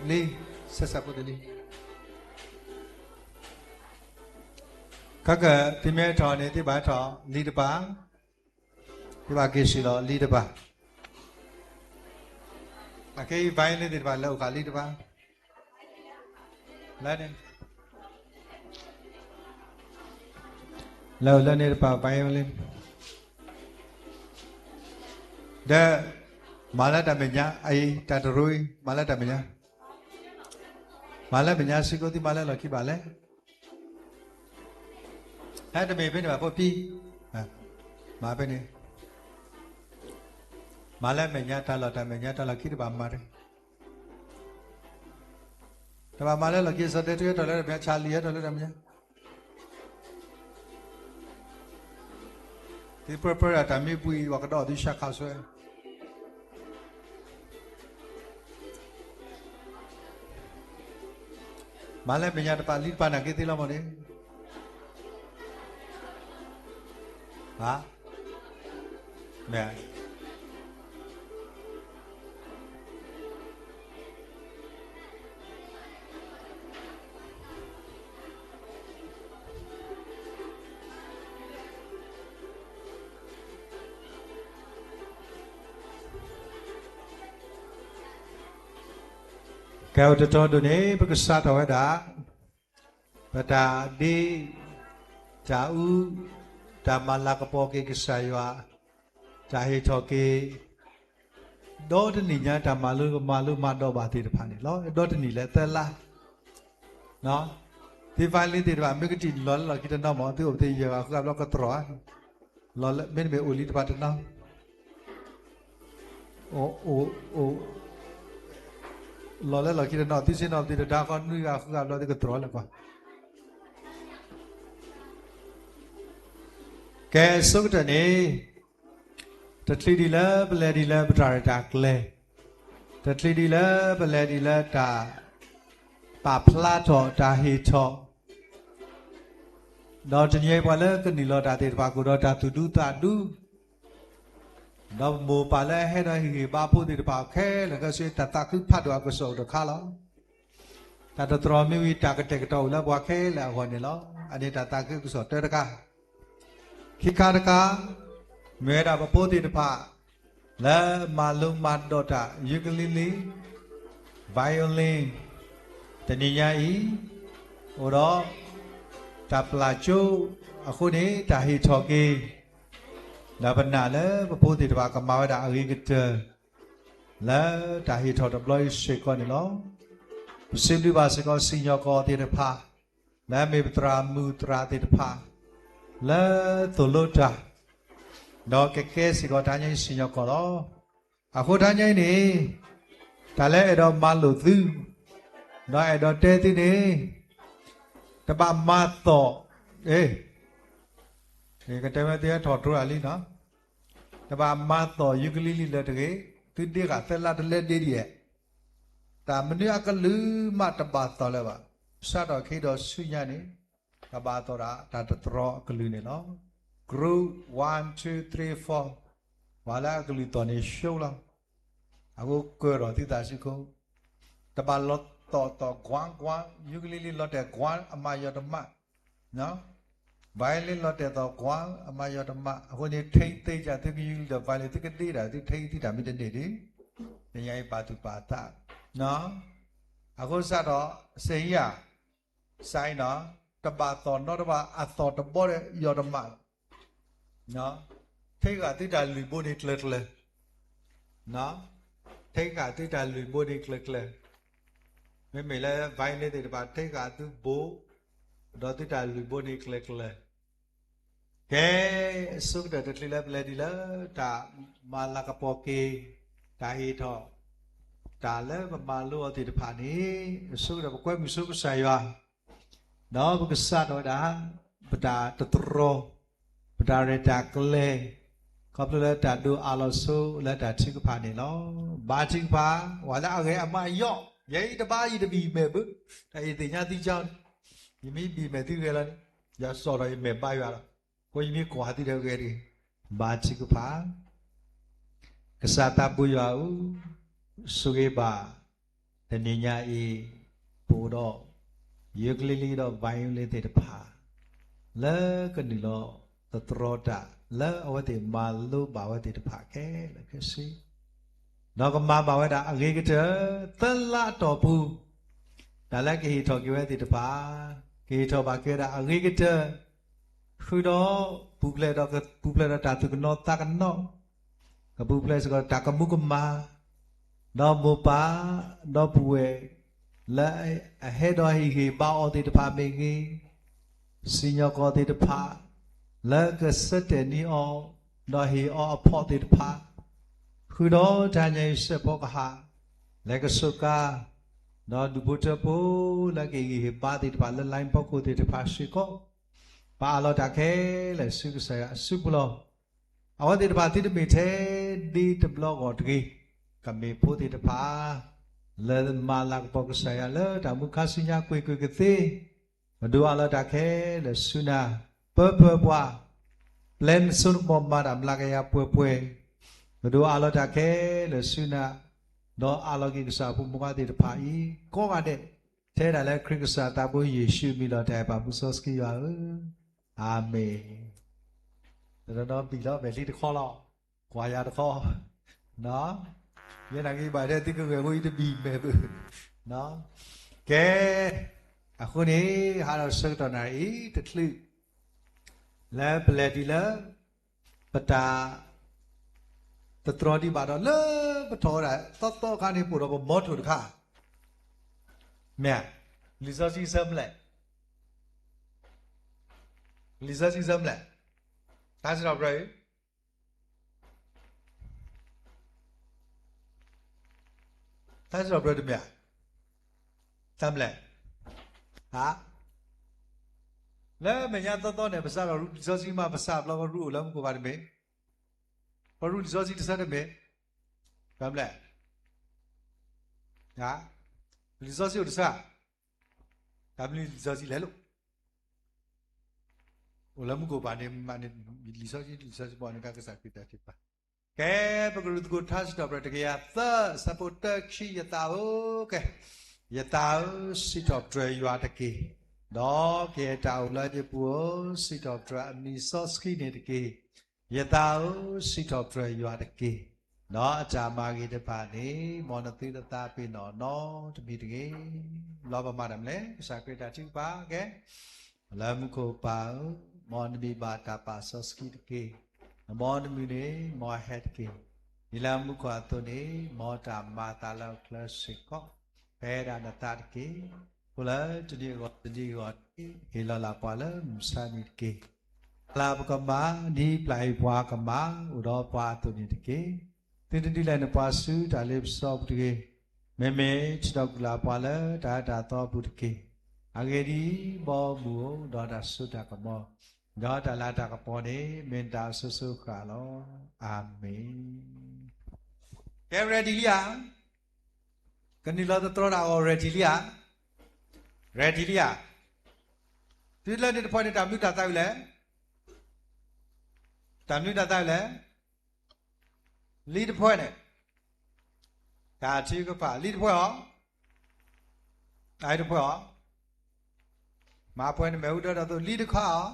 လံ, ဆဲးစးဖိတလံ. ခဲက သုမ့ၢ်ဟဲထီၣ်န့ၣ် သုဘၣ်ဟဲထီၣ်လံတပၤ, သုဘၣ်က့ၤစံၣ်လီၤလံတပၤ. အခဲအံၤ violin သ့ၣ်တဖၣ်လဲၤအိၣ်ဃာ်လံတပၤ, လဲၤန့ၣ် လဲၤအိၣ်လၢန့ၣ်တပၤ violin ဒီး မၤလၢတၢ်မဲာ်ညါအံၤ တၢ်တရူးအံၤ မၤလၢတၢ်မဲာ်ညါ, မၤလၢမဲာ်ညါစ့ၢ်ကီး သုမၤလၢလီၢ်ခံဘၣ်လဲၣ်. ဟဲတမ့ၢ်ဖဲန့ၣ်ဘၣ် ဖိပံ, မၤဖဲန့ၣ်, မၤလၢမဲာ်ညါတၢ်လီၢ် တၢ်မဲာ်ညါတၢ်လီၢ်ခံတဘၣ်မၤတဂ့ၤ. တဘၣ်မၤလၢလီၢ်ခံ စီၤဒဲထူဟဲထီၣ်လၢတၢ်မဲာ်ညါ, ဆၣ်လံၤဟဲထီၣ်လၢတၢ်မဲာ်ညါ, သုပၢပၢဒၣ်တၢ်မ့ၢ်ဘှံး ပှၤကဒီးသုဆၣ်ခးဆွဲ မၤလၢမဲာ်ညါတပၤလံတပၤနာ်က့သ့လီၤမ့ၢ်န့ၣ်, မ့ၢ် ကဲ အိၣ်တတီၤဒိၣ်န့ၣ် ပကစးထီၣ်ဝဲဒၣ် ပတၢ်ဒ့, တၢ်အူ, တၢ်မၤလၤကပီၤက့ၤကစၢ်ယွၤ, တၢ်ဟ့ၣ်ထီၣ်က့ၤ ဒီတနံၣ်ညါ တၢ်မၤလိမၤလိမၤဒိးဘၣ်သ့ၣ်တဖၣ်န့ၣ်လီၤ. ဒီတနံၣ်လဲၣ် သၢလါ, သု violin သ့ၣ်တဖၣ် မ့ၢ်ကထံၣ်လီၤလၢလီၢ်ခံတနီၤမ့ၢ် သုအိၣ်ပသ့ၣ်ယဲၢ်ဂၤဃုဂၤဘျီကတြီၤဧါ, မ့တမ့ၢ်အိၣ်လံတပၤတနီၤ လီၤလၢလီၢ်ခံတနီၤ သုဆ့ၣ်နီၤသုတဒါဃီ နွံဂၤဃုဂၤဘျီသုကတြီၤလၢၤကွၢ်. ကဲ အဆိကတၢၢ်န့ၣ် တချုးဒံးလၢပလဲၤဒံးလၢပတၢ်ရဲၣ်တၢ်ကျဲၤ, တချုးဒံးလၢပလဲၤဒံးလၢတၢ်ပာ်ဖျါထီၣ်တၢ်ဟ့ၣ်ထီၣ် ဒီးတနံၤအံၤပှၤလၢကနုာ်လီၤတၢ်သ့ၣ်တဖၣ်ကအိၣ်ဒီးတၢ်သူၣ်ဒူသးဒူ, ဒီးပမိၢ်ပၢ်လၢအဟဲဒီးဟ့ၣ်ဂံၢ်ဟ့ၣ်ဘါဖိသ့ၣ်တဖၣ်ခဲလၢာ်ခဲဆ့ တၢ်သးခုဖးဒိၣ်အကစီၣ်အိၣ်တခါလီၤ. တၢ်တတြီၤမ့ၢ်ဝံၤ တၢ်ကတဲာ်ကတီၤအိၣ်လၢပှၤခဲလၢာ်အဂီၢ်န့ၣ်လီၤ. အန့ၣ်တၢ်သးခုကစီၣ်တၢတခါ, ခံခါတခါ, မ့ၢ်ဝဲဒၣ်ပဖိသ့ၣ်တဖၣ် လၢမၤလိမၤဒိးတၢ် ukulele, violin, တနံၤညါအံၤ အိၣ်ဒီး တၢ်ပျၢ်ကၠိအဃိန့ၣ် တၢ်ဟ့ၣ်ထီၣ်က့ၤ, ဒီးပနာ်လၢပဖိသ့ၣ်တဖၣ်ကမၤဝဲဒၣ်အဂ့ၤကတၢၢ် လၢတၢ်ဟ့ၣ်ထီၣ်တဘျီအံၤစ့ၢ်ကီးန့ၣ်လီၤ. ပစံးဘျုးဘၣ်စ့ၢ်ကီးစံၣ်ညီၣ်ကွီၢ်သ့ၣ်တဖၣ် လၢအမ့ၢ်ပသရၣ်မုၣ်သရၣ်သ့ၣ်တဖၣ် လၢသိၣ်လိတၢ် ဒီးကကဲစ့ၢ်ကီးတၢ်ညါအံၤစံၣ်ညီၣ်ကွီၢ်လီၤ. အဃိတၢ်ညါအံၤန့ၣ် တၢ်လၢအဲၣ်ဒိးမၤလိာ်သု ဒီးအဲၣ်ဒိးတဲသုန့ၣ် တဘၣ်မၤသီၣ်, ကတဲဝဲသုဟဲထီၣ်တြီၤလံနီၤ, တဘၣ်မၤသီၣ် ukulele လၢၤတဂ့ၤ, သုဒ့ဃာ်သၢလါတလဲဒ့ဒ်အဲၣ်, တၢ်မနုၤအကလုာ်မးတဘၣ်သီၣ်လၢၤဘၣ်. စးထီၣ်ခံဒီးဆူညါန့ၣ် ကဘၣ်သီၣ်ဒၣ်တၢ်တတြီၤအကလုာ်န့ၣ်လီၤ. Group one, two, three, four ပှၤလၢအကလုာ်သီၣ်န့ၣ် ရှုံးလီၤ. အဃိကၢထီၣ်သုသးစ့ၢ်ကီး, တဘၣ်လီၤသီၣ်သီၣ် ကွၢ်ကွၢ် ukulele လီၤတဲာ်ကွၢ် အမၤယီၤတမး, violin လီၤတဲာ်သီၣ်ကွၢ် အမၤယီၤတမး. အဃိန့ၣ် ထိန်းသိမ်း သုက ukulele ဒီး violin သုကဒ့ဒၣ်သု ထိန်းသိမ်း သုတၢ်မ့ၢ်တန့ၢ်ဒီး တနံၤအံၤပာ်သူၣ်ပာ်သး အဃိစးထီၣ် စ့ၢ်ယၤ စးအံၤနီၤ တဘၣ်သီၣ်နီတဘျီ အသီၣ်တဘျီဒီးယီၤတမးလီၤ. ထိဃာ်သုတၢ်လုၢ်ဘိန့ၣ်ကျၢၤကျၢၤ, ထိဃာ်သုတၢ်လုၢ်ဘိန့ၣ်ကျၢၤကျၢၤ, မ့မ့ၢ်လၢ violin သ့ၣ်တဖၣ် ထိဃာ်သုဘိ ဒီးသုတၢ်လုၢ်ဘိန့ၣ်ကျၢၤကျၢၤ ကဲ အဆိကတၢၢ်တချုးလၢပလဲၤဒံးလၢတၢ်မၤလၤကပီၤက့ၤ တၢ်ဟ့ၣ်ထီၣ် တၢ်လၢပမၤလိအီၤသ့ၣ်တဖၣ်န့ၣ် အဆိကတၢၢ်ပကွဲမုာ်ဆိကစၢ်ယွၤ ဒီးပကစးထီၣ်ဝဲဒၣ် ပတၢ်တတြီၤ ပတၢ်ရဲၣ်တၢ်ကျဲၤ ခီဖျိလၢတၢ်ဒိးအးလီၤဆိလၢတၢ်ထုကဖၣ်န့ၣ်လီၤ. ဘါထုကဖၣ် ပှၤလၢအဂဲၤအမါအယီၣ် ယဲအံၤတဘါယတဘံၣ်မဲာ်ဘၣ်, တၢ်အံၤသ့ၣ်ညါသံကၠီန့ၣ် ယမ့ၢ်ဘံၣ်မဲာ်သုဂဲၤလီၤန့ၣ် ယစိာ်ထီၣ်ယမဲာ်ဘါယွၤလီၤ. အဃိယမ့ၢ်ကွၢ်သုဒီးဂဲၤတဂ့ၤ, ဘါထုကဖၣ် ကစၢ်သးဘိယွၤဧၢ, ဆိၣ်ဂ့ၤဘၣ် တနံၤညါအံၤ ပအိၣ်ဒီး ယိၤကလံၤလံၤဒီး violin သ့ၣ်တဖၣ် လၢကနုာ်လီၤသတြီတၢ် လၢအဝဲသ့ၣ်မၤလိဘၣ်ဝဲသ့ၣ်တဖၣ်ခဲလၢာ်ခဲဆ့ ဒီးကမၤဘၣ်ဝဲဒၣ်အဂ့ၤကတၢၢ် သၢလါအတီၢ်ပူၤ တၢ်လၢကဟ့ၣ်ထီၣ်က့ၤဝဲသ့ၣ်တဖၣ် ကဟ့ၣ်ထီၣ်ဘၣ်က့ၤဝဲဒၣ်အဂ့ၤကတၢၢ် ဃုာ်ဒီးပူၤဖျဲးဒီး ပူၤဖျဲးဒီးတၢ်သူၣ်ကနီၤသးကနီၤ ကပူၤဖျဲးစ့ၢ်ကီးတၢ်ကမူၤကမၣ် ဒီးမိၢ်ပၢ် ဒီပုၢ်ဝဲၢ် လၢအဟဲဒီးဟ့ၣ်ဂံၢ်ဟ့ၣ်ဘါအီၤသ့ၣ်တဖၣ်မ့ၢ်ဂ့ၤ, စံၣ်ညီၣ်ကွီၢ်သ့ၣ်တဖၣ် လၢကဆၢတဲာ်န့ၢ်အီၤ ဒီးဟ့ၣ်အီၤအဖီၣ်သ့ၣ်တဖၣ်, ဃုာ်ဒီးတၢ်ညါအံၤစဲးဖီကဟၣ် လဲၤကဆိးကါ ဒီးဒူၣ်ဖိထၢဖိ လၢကဟ့ၣ်ဂံၢ်ဟ့ၣ်ဘါသ့ၣ်တဖၣ် လၢ line ဖီခိၣ်သ့ၣ်တဖၣ်စ့ၢ်ကီး, ပအးလီၤတၢ်ခဲလၢာ်ဆူကစၢ်ယွၤအစုပူၤလီၤ. အဝဲသ့ၣ်တဖၣ်သုတမ့ၢ်ထဲဒ့တဘျီဂီၢ်တဂ့ၤ, ကမ့ၢ်ဖိသ့ၣ်တဖၣ် လၢမၤလၤကပီၤကစၢ်ယွၤလၢတၢ်မူခါဆူညါကွ့ၢ်ကွ့ၢ်ကသ့, ပဒိးအးလီၤတၢ်ခဲလၢာ်ဆူနၤ, ပၢပၢပှၤ, ပျဲနစိနကမီၤမၤတၢ်မျးကယၤပှဲၤပှဲၤ, ပဒိးအးလီၤတၢ်ခဲလၢာ်ဆူနၤ, ဒီးအးလီၤက့ၤကစၢ်အဖိမုၣ်ခွါသ့ၣ်တဖၣ်အံၤ ကိးဂၤဒဲး, ထဲဒၣ်လၢခရံာ်ကစၢ်သးဘိယ့ၣ်ၡူးအမံၤလီၤ တၢ်အဲၣ်ပၢ်မူစီဆှံယွၤဧၢ, အၤမ့ၣ်. တနီၤနီၤဘံၣ်လီၤ မဲာ်လံတခီလီၤ, ကွၢ်ယၤတခီ, ယဲနာ်က့ဘၣ်ထဲသုကဂဲၤဖိအံၤတဘံၣ်မဲာ်ဘၣ်, ကဲ, အဃိန့ၣ် ဟးဒီးဆၢကတီၢ်နၣ်ရံၣ်အံၤ တချုး လၢပလဲၤဒ်လၢ ပတၢ် တတြီဒံးဘၣ်ဒီး လၢပထီၣ်ဝဲဒၣ်သီသီအခါန့ၣ် ပအိၣ်ဒီးပမီထိၣ်တခါ, မ့ၢ်ဧါ, လံာ်စီဆှံဆၢမလဲၣ်, လံာ်စီဆှံဆၢမလဲၣ်, တၢ်စံးထီၣ်ပတြၢၤအံၤ တၢ်စံးထီၣ်ပတြၢၤတမ့ၢ်ဧါ, တၢ်မလဲၣ်, ဟါ, လၢမဲာ်ညါသီသီန့ၣ် ပစးထီၣ်ရူလံာ်စီဆှံမး ပစးဘျီပရူအိၣ်လၢမူခိၣ်ဘၣ်တမ့ၢ်, ပရူလံာ်စီဆှံတဆၢတမ့ၢ်, တၢ်မလဲၣ်, ဟါ, လံာ်စီဆှံအိၣ်တဆၢ, တၢ်မနုၤလံာ်စီဆှံလဲၣ်လိၣ် အိၣ်လၢမူခိၣ်ဘၣ်န့ၣ် မ့ၢ်န့ၣ် လံာ်စီဆှံ လံာ်စီဆှံဘၣ်န့ၣ် ကစၢ်ခရံာ်တၢ်ထုကဖၣ်, ကဲ ပကရူၢ်သကိးထါစံးထီၣ်ပတြၢၤတကယၤသၢ ဆၢဖိတၢ ခံ ယသးဧၢ, ကဲ, ယသးဧၢ, စံးထီၣ်ပတြၢၤယွၤတက့ၢ်, ဒီးကယဲၢ်တၢ်အိၣ်လၢယပူၤဧၢ, စံးထီၣ်ပတြၢၤအမံၤစီဆှံန့ၣ်တက့ၢ်, ယသးဧၢ, စံးထီၣ်ပတြၢၤယွၤတက့ၢ်, ဒီးအတၢ်မၤဂ့ၤတဖၣ်န့ၣ် မ်နသုတသးပ့ၤနီၣ်နီတမံၤတဂ့ၤ, လီၤပမၤတၢ်မလဲၣ်, ကစၢ်ခရံာ်တၢ်ထုကဖၣ်, ကဲ လၢမူခိၣ်ပၢ်ဧၢ, မ်နမံၤဘၣ်တၢ်ပာ်စီဆှံတက့ၢ်, မ်နမုၢ်န့ၣ် မ်အဟဲတက့ၢ်, ဒ်လၢမူခိၣ်အသိးန့ၣ် မ်တၢ်မၤအသးလၢအကျဲစ့ၢ်ကီး, ဖဲဒၣ်နသးတက့ၢ်, အိၣ်လၢတနံၤအဂီၢ်တနံၤအဂီၢ်န့ၣ် ဟ့ၣ်လီၤလၢ်ပှၤလၢမုၢ်ဆါနံၤတက့ၢ်, တၢ်လၢပကမၤ ဒ်ပျၢ်အံၤပှၤကမၤ အိၣ်ဒီးပှၤအသိးန့ၣ်တက့ၢ်, သုတဒုးလဲၤနပှၤဆူတၢ်လ့ပစီပူၤတဂ့ၤ, မ့မ့ၢ်ထုးထီၣ်ကုၢ်လၢ်ပှၤလၢတၢ်အၢတၢ်သီအပူၤတက့ၢ်, အဂ့ၢ်ဒ်အံၤ, ဘီမုၢ်ဧိၤဒီးတၢ်စိတၢ်ကမီၤ, ဒီးတၢ်လၤတၢ်ကပီၤန့ၣ် မ့ၢ်နတၢ်အစိၤစိၤအဃၣ်လီၤ, အၤမ့ၣ်. ကဲ ready လံဧါ, ကနုာ်လီၤသတြီတၢ်အဂီၢ် ready လံဧါ, ready လံဧါ, သုလၢန့ၣ်တဖၣ်န့ၣ် တၢ်မနုၤတၢ်သးဝံၤလဲၣ်, တၢ်မနုၤတၢ်သးဝံၤလဲၣ် လံတဖၣ်န့ၣ်, တၢ်ထုကဖၣ် လံတဖၣ်အီၤ, အတဖၣ်အီၤ, မၤပှဲၤနမဲာ်ဟူဒၢတၢ်သိး လံတခါအီ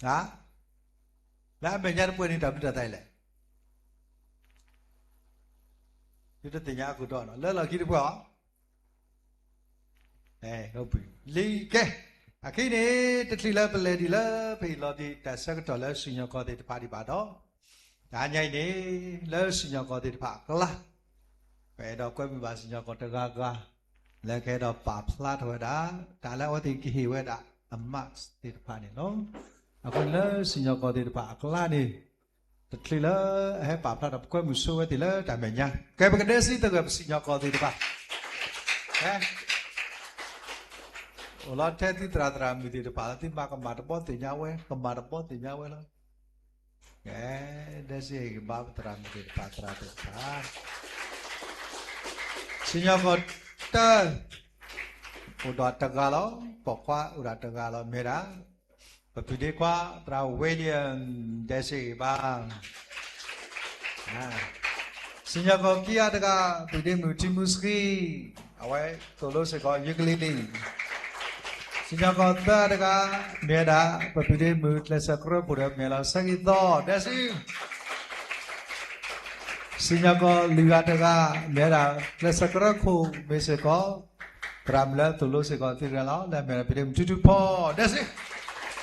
ၤ, လၢအမဲာ်ညါတပှဲၤန့ၣ် တၢ်မနုၤတၢ်သးဝံၤလဲၣ်, သုတသ့ၣ်ညါအခိၣ်တီနီၤ, လၢလီၢ်ခံတပှဲၤအီၤ လံကဲ, အခံန့ၣ် တချုးလၢပလဲၤဒံးလၢ ပဟ့ၣ်လီၤဒံးတၢ်ဆၢကတီၢ်လၢစံၣ်ညီၣ်ကွီၢ်သ့ၣ်တဖၣ်ဒံးဘၣ်ဒီး, တဟါညါအံၤန့ၣ် လၢစံၣ်ညီၣ်ကွီၢ်သ့ၣ်တဖၣ်အကျါ, ပအဲၣ်ဒိးကွဲမုာ်ဘၣ်စံၣ်ညီၣ်ကွီၢ်တဂၤဂၤ လၢကအဲၣ်ဒိးပာ်ဖျါထီၣ်ဝဲဒၣ် တၢ်လၢအဝဲသ့ၣ်ကဟ့ၣ်ဝဲဒၣ်အ marks သ့ၣ်တဖၣ်န့ၣ်လီၤ. အဃိန့ၣ်လၢစံၣ်ညီၣ်ကွီၢ်သ့ၣ်တဖၣ်အကျါန့ၣ် တချုးလၢအဟဲပာ်ဖျါထီၣ် ပကွဲမုာ်ဆိဝဲသ့ၣ်လၢတၢ်မဲာ်ညါ, ကဲပကဒဲစံးသဂၢၢ်ပစံၣ်ညီၣ်ကွီၢ်သ့ၣ်တဖၣ်, အိၣ်လီၤထဲသုသရၣ်သရၣ်မုၣ်သ့ၣ်တဖၣ်လၢသုမၤကမၣ်တဘီသ့ၣ်ညါဝဲ, ကမၣ်တဘီသ့ၣ်ညါဝဲလီၤ. ကဲ, ဒဲစံးဟ့ၣ်ဂံၢ်ဘါပသရၣ်မုၣ်သ့ၣ်တဖၣ် သရၣ်သ့ၣ်တဖၣ်, စံၣ်ညီၣ်ကွီၢ်တၢ, အိၣ်ဒီးတဂၤလီၤ, ပိာ်ခွါအိၣ်ဒီးတဂၤလီၤ, မ့ၢ်ဒၣ် ပပုၢ်ဒ့ခွါ သရၣ် William ဒဲစံးဟ့ၣ်ဂံၢ်ဘါ စံၣ်ညီၣ်ကွီၢ်ခံဂၤတဂၤ ပုၢ်ဒ့မုၣ်ထံမုၢ်ဆှံ, အဝဲသိၣ်လိစ့ၢ်ကီး ယုကလံလံ. စံၣ်ညီၣ်ကွီၢ်သၢဂၤတဂၤ မ့ၢ်ဝဲဒၣ် ပပုၢ်ဒ့မုၣ်ကျဲးစၢးကရၢခိၣ်ဒီး မ့ၢ်လီၤဆၢဂ့ၤသီ ဒဲစံ စံၣ်ညီၣ်ကွီၢ်လွံၢ်ဂၤတဂၤ မ့ၢ်ဝဲဒၣ် ကျဲးစၢးကရၢခိၣ် မ့ၢ်စ့ၢ်ကီး သရၣ်မုၣ်လၢသိၣ်လိစ့ၢ်ကီးသုတဂၤလီၤ. လၢအမ့ၢ်ဝဲဒၣ် ပုၢ်ဒ့မုၣ်ထူထူဖီ ဒဲစံ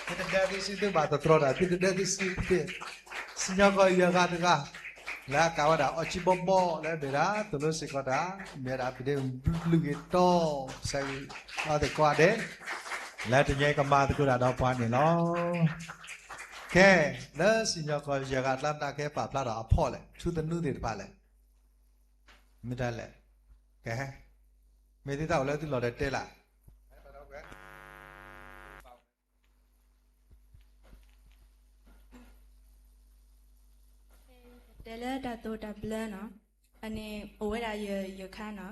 သုတဒၢသုစံ သုဘၣ်သတြီတၢ် သုတဒၢသုစံ သုတ စံၣ်ညီၣ်ကွီၢ်ယဲၢ်ဂၤတဂၤ လၢအကးဝဲဒၣ် အီၣ်ကံဘီဘီ လၢအမ့ၢ်ဒၣ် သိၣ်လိစ့ၢ်ကီးတၢ် မ့ၢ်ဝဲဒၣ် ပုၢ်ဒ့မုၣ်ဘျုးဂ့ၤတီ ဆၢဂ့ၤ အီသကိးဒဲး လၢတနံၤအံၤကမၤသကိးတၢ်ဒီးပှၤန့ၣ်လီၤ. ကဲ လၢစံၣ်ညီၣ်ကွီၢ်ယဲၢ်ဂၤအကျါ မတၤကဟဲပာ်ဖျါထီၣ်အဖီလဲၣ်, ထူသနူသ့ၣ်တဖၣ်လဲၣ်, မတၤလဲၣ်, ကဟဲ, မ့ၢ်သုတၢ်အိၣ်လၢသုလီၢ်ဒီးတဲလၢ် တဲလၢတၢ်သိၣ်တၢ်ဘျၢနီၤ, အန့ၣ် အိၣ်ဝဲဒၣ်ယဲၢ်ခါနီၤ,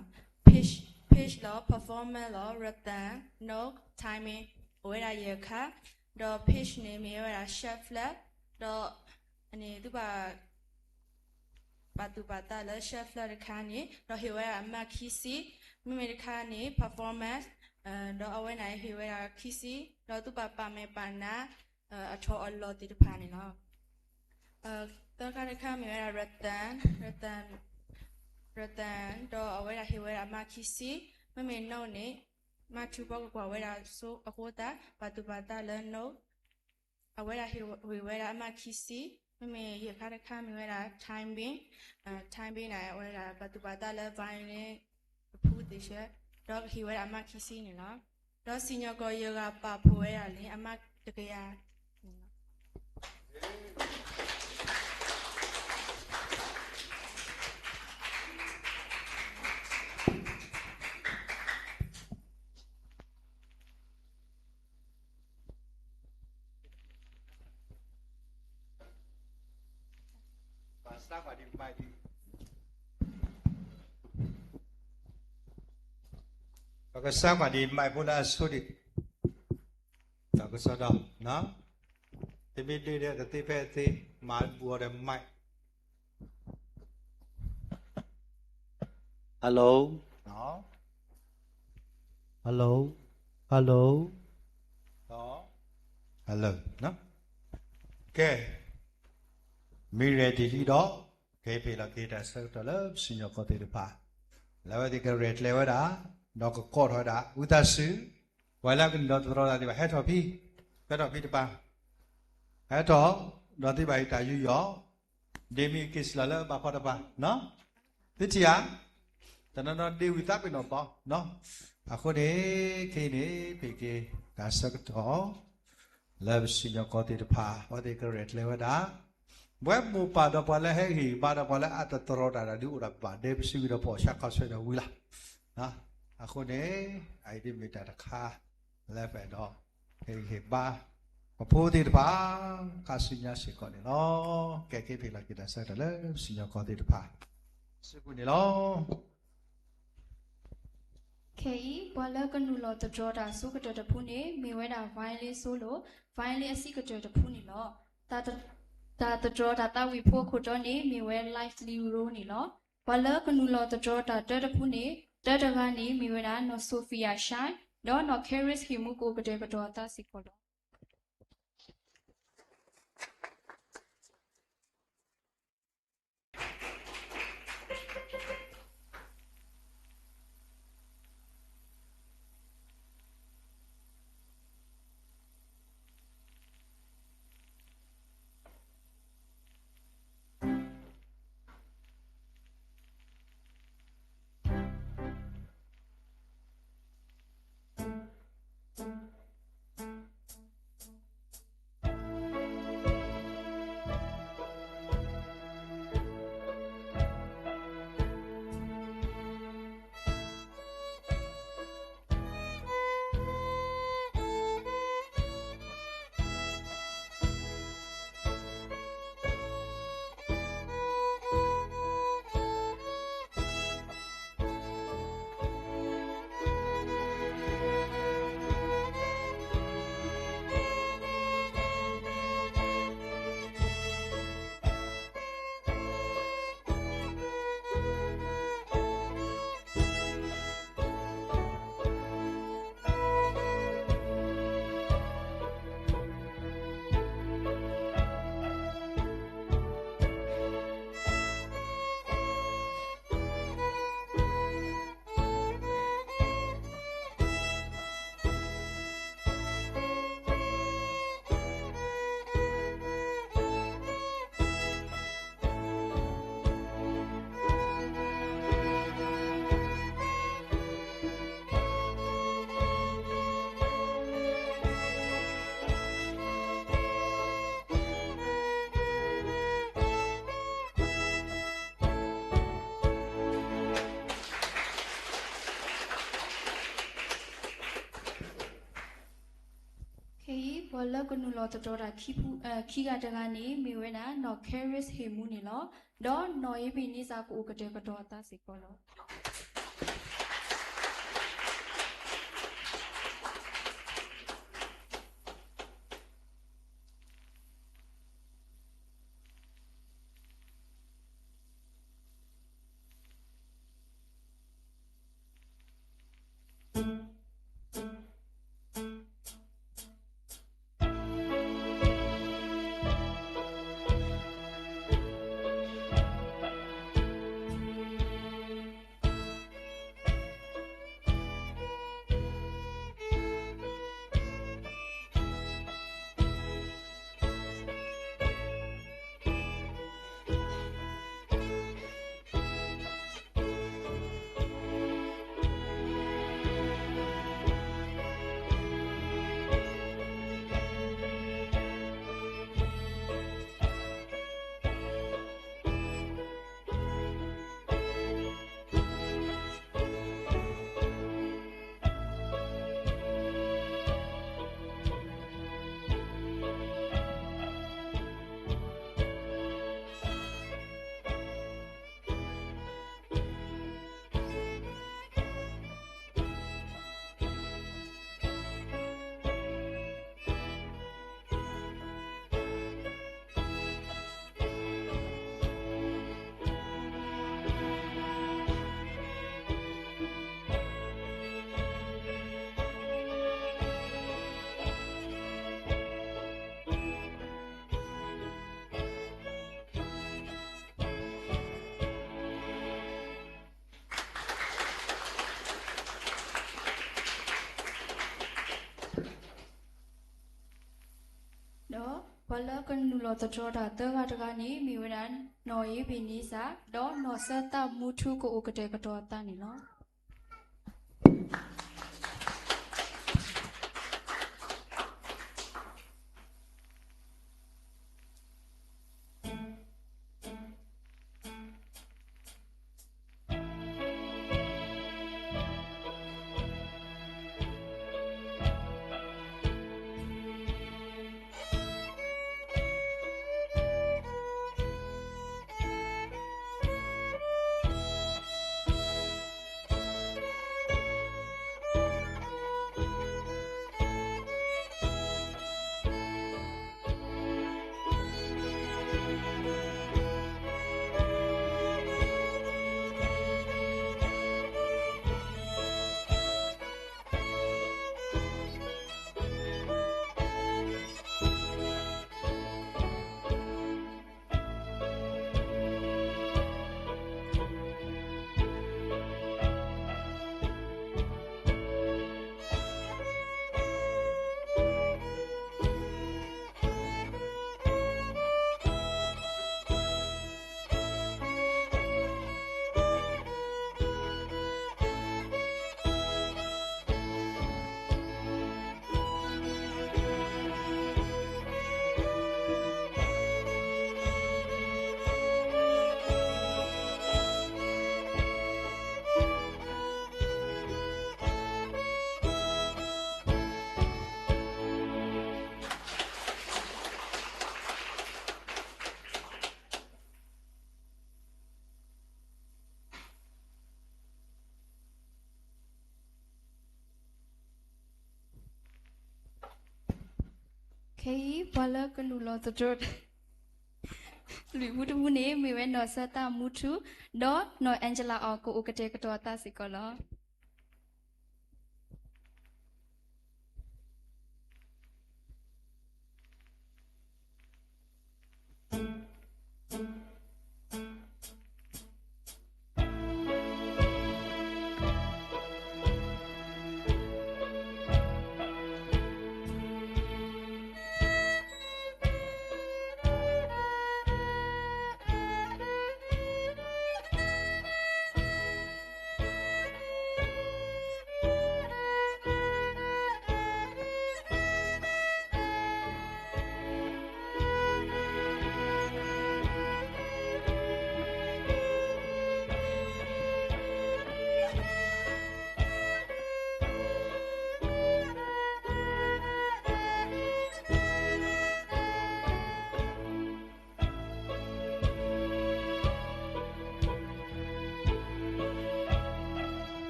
pitch, pitch လီၤ, performance လီၤ, rhythm, note, timing အိၣ်ဝဲဒၣ်ယဲၢ်ခါ, ဒီး pitch န့ၣ် မ့ၢ်ဝဲဒၣ် shuffler ဒီး အန့ၣ်သုဘၣ် ပာ်သူၣ်ပာ်သးလၢ shuffler တခါန့ၣ် ဒီးဟ့ၣ်ဝဲဒၣ်အမၢ်ခံဆံ, မ့မ့ၢ်တခါန့ၣ် performance ဒီးအဝဲန့ၣ်ဟ့ၣ်ဝဲဒၣ်ခံဆံ, ဒီးသုဘၣ်ပာ်မဲာ်ပာ်နါ အထီၣ်အလီၢ်သ့ၣ်တဖၣ်န့ၣ်လီၤ. သၢခါတခါမ့ၢ်ဝဲဒၣ် rhythm, rhythm, rhythm ဒီးအဝဲဒၣ်ဟ့ၣ်ဝဲဒၣ်အမၢ်ခံဆံ, မ့မ့ၢ် note န့ၣ် မၤထူၣ်ဖီကကွၢ်ဝဲဒၣ်ဆိအဃိသတး ပာ်သူၣ်ပာ်သးလၢ note အဝဲဒၣ်ဟ့ၣ်ဝဲဒၣ်အမၢ်ခံဆံ, မ့မ့ၢ်ယဲၢ်ခါတခါမ့ၢ်ဝဲဒၣ် timing, timing န့ၣ် အဝဲဒၣ်ပာ်သူၣ်ပာ်သးလၢ violin အဖုသ့ၣ်ဆၢ, ဒီးဟ့ၣ်ဝဲဒၣ်အမၢ်ခံဆံန့ၣ်လီၤ. ဒီးစံၣ်ညီၣ်ကွီၢ်ယဲၢ်ဂၤပာ်ဖှိၣ်ဝဲဒၣ်န့ၣ် အမၢ်တကယၤန့ၣ်လီၤ. ပကစၢ်ကွၢ်ဒံး mic ဒံး, ပကစၢ်ကွၢ်ဒံး mic ဖိလၢအဆိဒံး, တၢ်ကစီၣ်ဒီး, တမ့ၢ်ဒုးဒီးကသ့ဖဲအသ့, မၤဘူးအီၤဒီး mic Hello, hello, hello, hello, ကဲ, မ့ၢ် ready လံဒီး, ကဟ့ၣ်လီၤက့ၤတၢ်ဆၢကတီၢ်လၢပစံၣ်ညီၣ်ကွီၢ်သ့ၣ်တဖၣ်, လၢအဝဲသ့ၣ်ကရဲၣ်ကျဲၤဝဲဒၣ်, ဒီးကကိးထီၣ်ဝဲဒၣ် ဝံသးစူၤ, ပှၤလၢအကနုာ်လီၤသတြီတၢ်သ့ၣ်တဖၣ် ဟဲထီၣ်ဖဲ, ဟဲထီၣ်ဖဲတပၤ, ဟဲထီၣ်, ဒီးသ့ၣ်ဘၣ်အံၤတၢ်ယူးယီၣ်, ဒ့မုၣ်က့ၤစလီၤလၢဘၣ်ဖီတပၤ, သုထံၣ်ဧါ, တနီၤနီၤဒ့ဝံသးပ့ၤနီၣ်ဘီ, အဃိန့ၣ်, ခဲအံၤန့ၣ် ပဟ့ၣ်က့ၤတၢ်ဆၢကတီၢ် လၢပစံၣ်ညီၣ်ကွီၢ်သ့ၣ်တဖၣ် အဝဲသ့ၣ်ကရဲၣ်ကျဲၤဝဲဒၣ်, ပဝဲမိၢ်ပၢ်ဒီးပှၤလၢဟဲဟ့ၣ်ဘါဒီးပှၤလၢအတသတြီတၢ်ဒီးဒုးအိၣ်ဒီးပဘၣ်ဒဲပစုဝံၤဒီးပအီၣ်ဆါခီဆၢဒီးဝံၤလီၤ. အဃိန့ၣ်, အအံၤဒ်မ့ၢ်တၢ်တခါ လၢပအဲၣ်ဒိး ဟ့ၣ်ဂံၢ်ဟ့ၣ်ဘါ ပဖိသ့ၣ်တဖၣ် ခါဆူညါစ့ၢ်ကီးန့ၣ်လီၤ. ကဲက့ၤဖဲလီၤက့ၤတၢ်ဆၢကတီၢ်လၢပစံၣ်ညီၣ်ကွီၢ်သ့ၣ်တဖၣ် စုပူၤန့ၣ်လီၤ. ခဲအံၤ ပှၤလၢကနုာ်လီၤသတြီတၢ်အဆိကတၢၢ်တဖုန့ၣ် မ့ၢ်ဝဲဒၣ် violin solo, violin အဆံးကတၢၢ်တဖုန့ၣ်လီၤ. တၢ်သတြီတၢ်သးဝံၣ်ဖိအခိၣ်တီန့ၣ် မ့ၢ်ဝဲ lively rose န့ၣ်လီၤ. ပှၤလၢကနုာ်လီၤသတြီတၢ်တၢတဖုန့ၣ် တၢတဂၤန့ၣ် မ့ၢ်ဝဲဒၣ် နီၢ် Sophia Shine ဒီးနီၢ် Charis ဟ့ၣ်မူကအိၣ်ကတဲာ်ကတီၤအသးစ့ၢ်ကီးလီၤ. လၢကနုာ်လီၤသတြီၤတၢ်ခံဖု, အ, ခံဂၤတဂၤန့ၣ် မ့ၢ်ဝဲဒၣ် နီၢ် Charis ဟ့ၣ်မူန့ၣ်လီၤ. ဒီးနီၢ် Ebenezer ကအိၣ်ကတဲာ်ကတီၤအသးစ့ၢ်ကီးလီၤ. ဒီးပှၤလၢကနုာ်လီၤသတြီၤတၢ်သၢဂၤတဂၤန့ၣ် မ့ၢ်ဝဲဒၣ် နီၢ် Ebenezer ဒီးနီၢ်စၢသးမူထူ ကအိၣ်ကတဲာ်ကတီၤအသးန့ၣ်လီၤ. ခဲအံၤ ပှၤလၢကနုာ်လီၤသတြီၤ လွံၢ်ဖုတဖုန့ၣ် မ့ၢ်ဝဲနီၢ်စၢသးမူထူ ဒီးနီၢ် Angela အီၤ ကအိၣ်ကတဲာ်ကတီၤအသးစ့ၢ်ကီးလီၤ.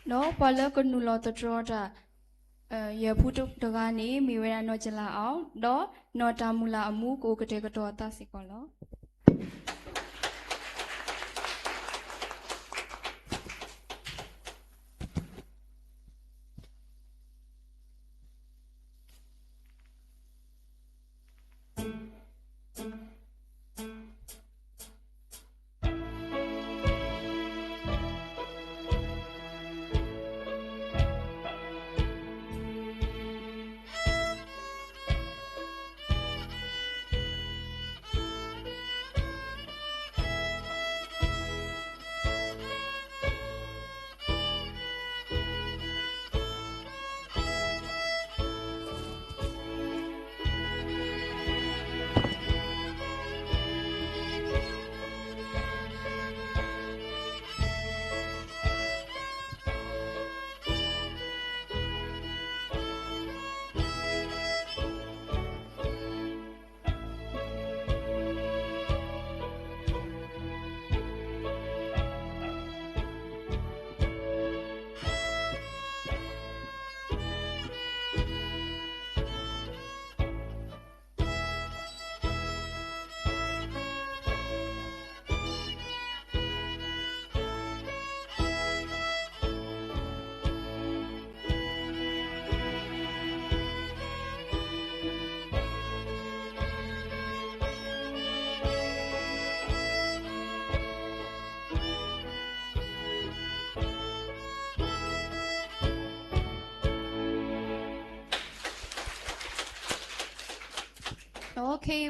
ဒီးပှၤလၢကနုာ်လီၤသတြီတၢ် ယဲၢ်ဖုတဂၤန့ၣ် မ့ၢ်ဝဲဒၣ်နီၢ်ကလးအီၤ, ဒီးနီၢ်တၢ်မုၢ်လၢ်အမူ ကအိၣ်ကတဲာ်ကတီၤအသးစ့ၢ်ကီးလီၤ.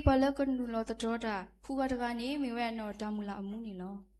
ပှၤလၢကနုာ်လီၤသတြီတၢ် ဖုဂၤတဂၤန့ၣ် မ့ၢ်ဝဲဒၣ်နီၢ်တၢ်မုၢ်လၢ်အမူန့ၣ်လီၤ.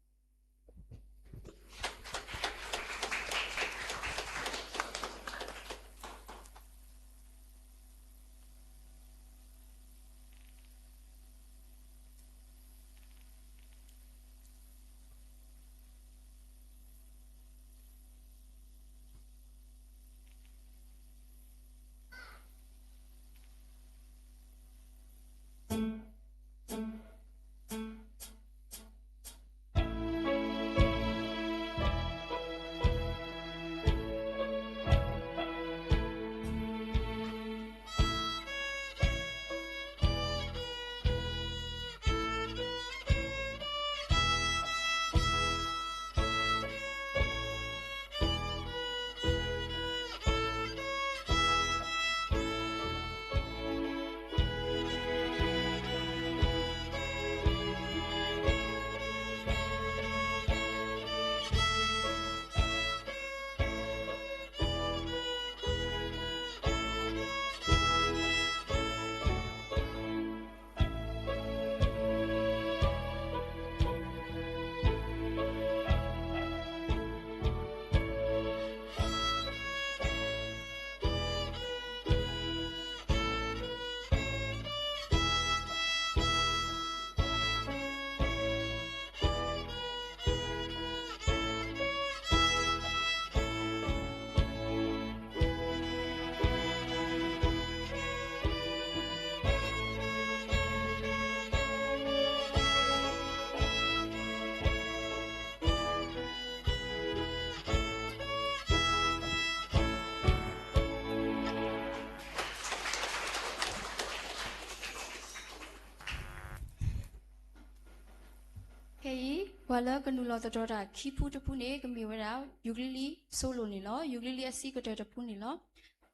ခဲအံၤ ပှၤလၢကနုာ်လီၤသတြီတၢ်ခံဖုတဖုန့ၣ် ကမ့ၢ်ဝဲဒၣ် ယူၤကလံလံ solo န့ၣ်လီၤ. ယူၤကလံလံအစံးကတၢၢ်တဖုန့ၣ်လီၤ.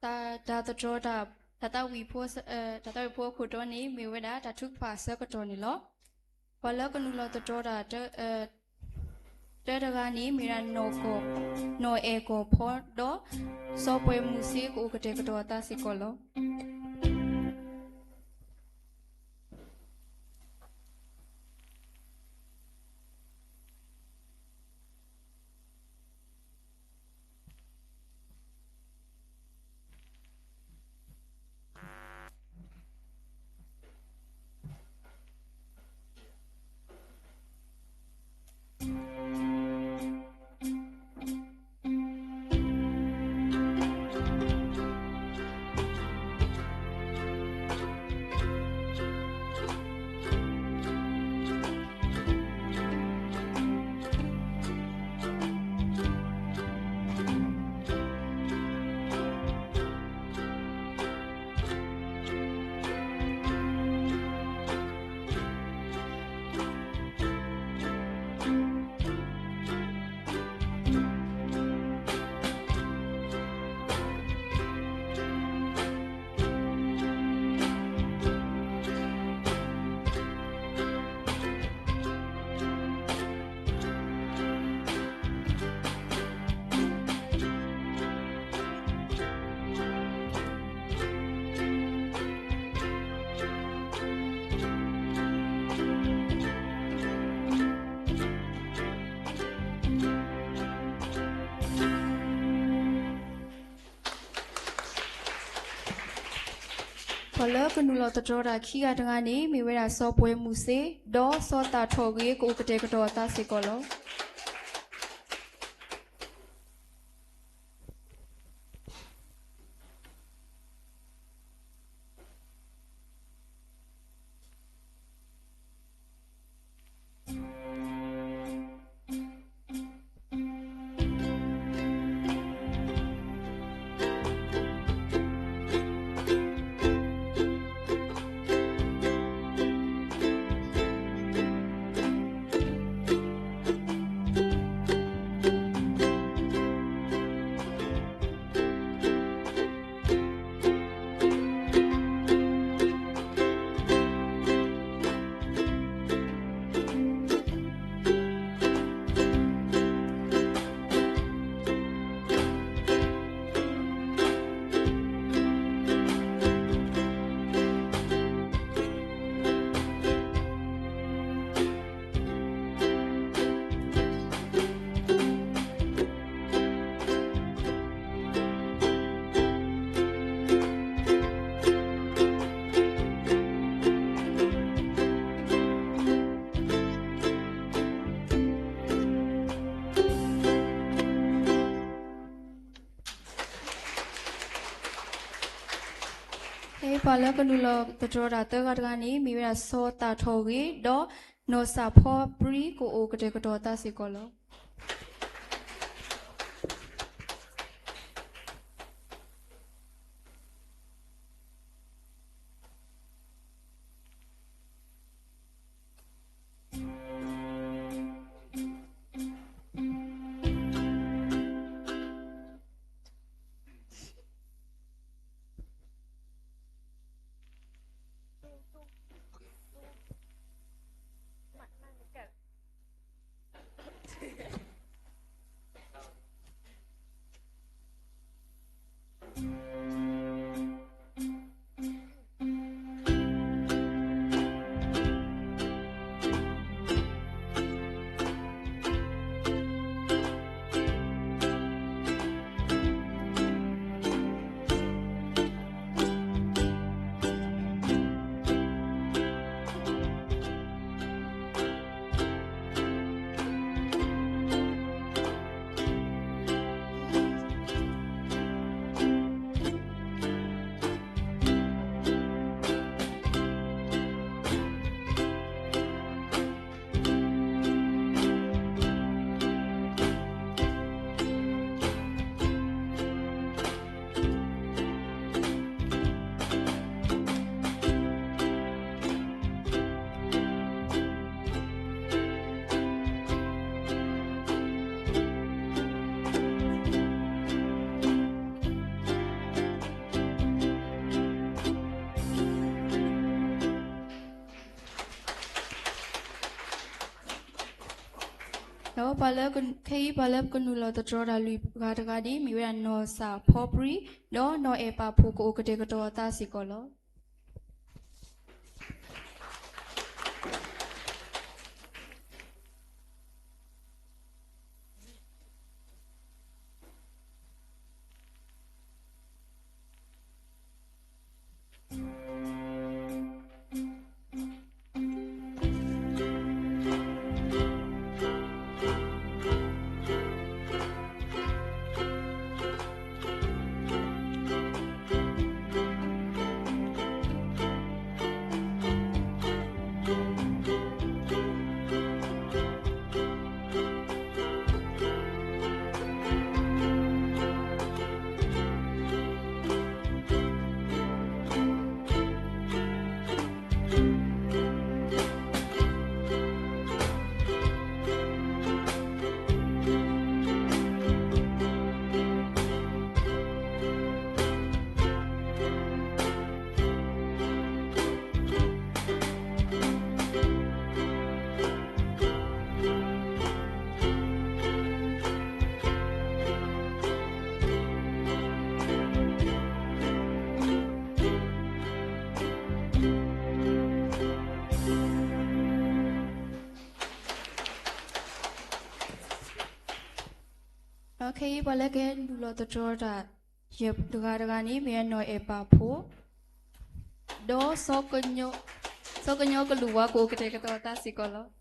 တၢ် တၢ်သတြီတၢ် တၢ်သးဝံၣ်ဖိ တၢ်သးဝံၣ်ဖိအခိၣ်တီန့ၣ် မ့ၢ်ဝဲဒၣ်တၢ်ထုကဖၣ်အဆၢကတီၢ်န့ၣ်လီၤ. ပှၤလၢကနုာ်လီၤသတြီတၢ် တၢတဂၤန့ၣ် မ့ၢ်ဒၣ် နီၢ်အဲၣ်ကီၢ်ဖီ ဒီး စီၤပှဲၤမုၢ်ဆ့ ကအိၣ်ကတဲာ်ကတီၤအသးစ့ၢ်ကီးလီၤ. ပှၤလၢကနုာ်လီၤသတြီတၢ်ခံဂၤတဂၤန့ၣ် မ့ၢ်ဝဲဒၣ်စီၤပှဲၤမုၢ်စ့, ဒီးစီၤသးထီၣ်ဂ့ၤ ကအိၣ်ကတဲာ်ကတီၤအသးစ့ၢ်ကီးလီၤ. ဖဲပှၤလၢကနုာ်လီၤသတြီတၢ်သၢဂၤတဂၤန့ၣ် မ့ၢ်ဝဲဒၣ်စီၤသးထီၣ်ဂ့ၤ ဒီးနီၢ်စၢ်ဖီပြံ ကအိၣ်ကတဲာ်ကတီၤအသးစ့ၢ်ကီးလီၤ. ဒီးပှၤလၢက, ခဲအံၤပှၤလၢကနုာ်လီၤသတြီတၢ်လွံၢ်ဂၤတဂၤန့ၣ် မ့ၢ်ဝဲဒၣ်နီၢ်စၢ်ဖီပြံ ဒီးနီၢ်အဲၣ်ပာ်ဖိ ကအိၣ်ကတဲာ်ကတီၤအသးစ့ၢ်ကီးလီၤ. ခဲအံၤပှၤလၢကဟဲနုာ်လီၤသတြီတၢ် ယဲၢ်တဂၤတဂၤန့ၣ် မ့ၢ်ဝဲနီၢ်အဲၣ်ပာ်ဖိ, ဒီး စီၤကညီကလူးဝါ ကအိၣ်ကတဲာ်ကတီၤအသးစ့ၢ်ကီးလီၤ.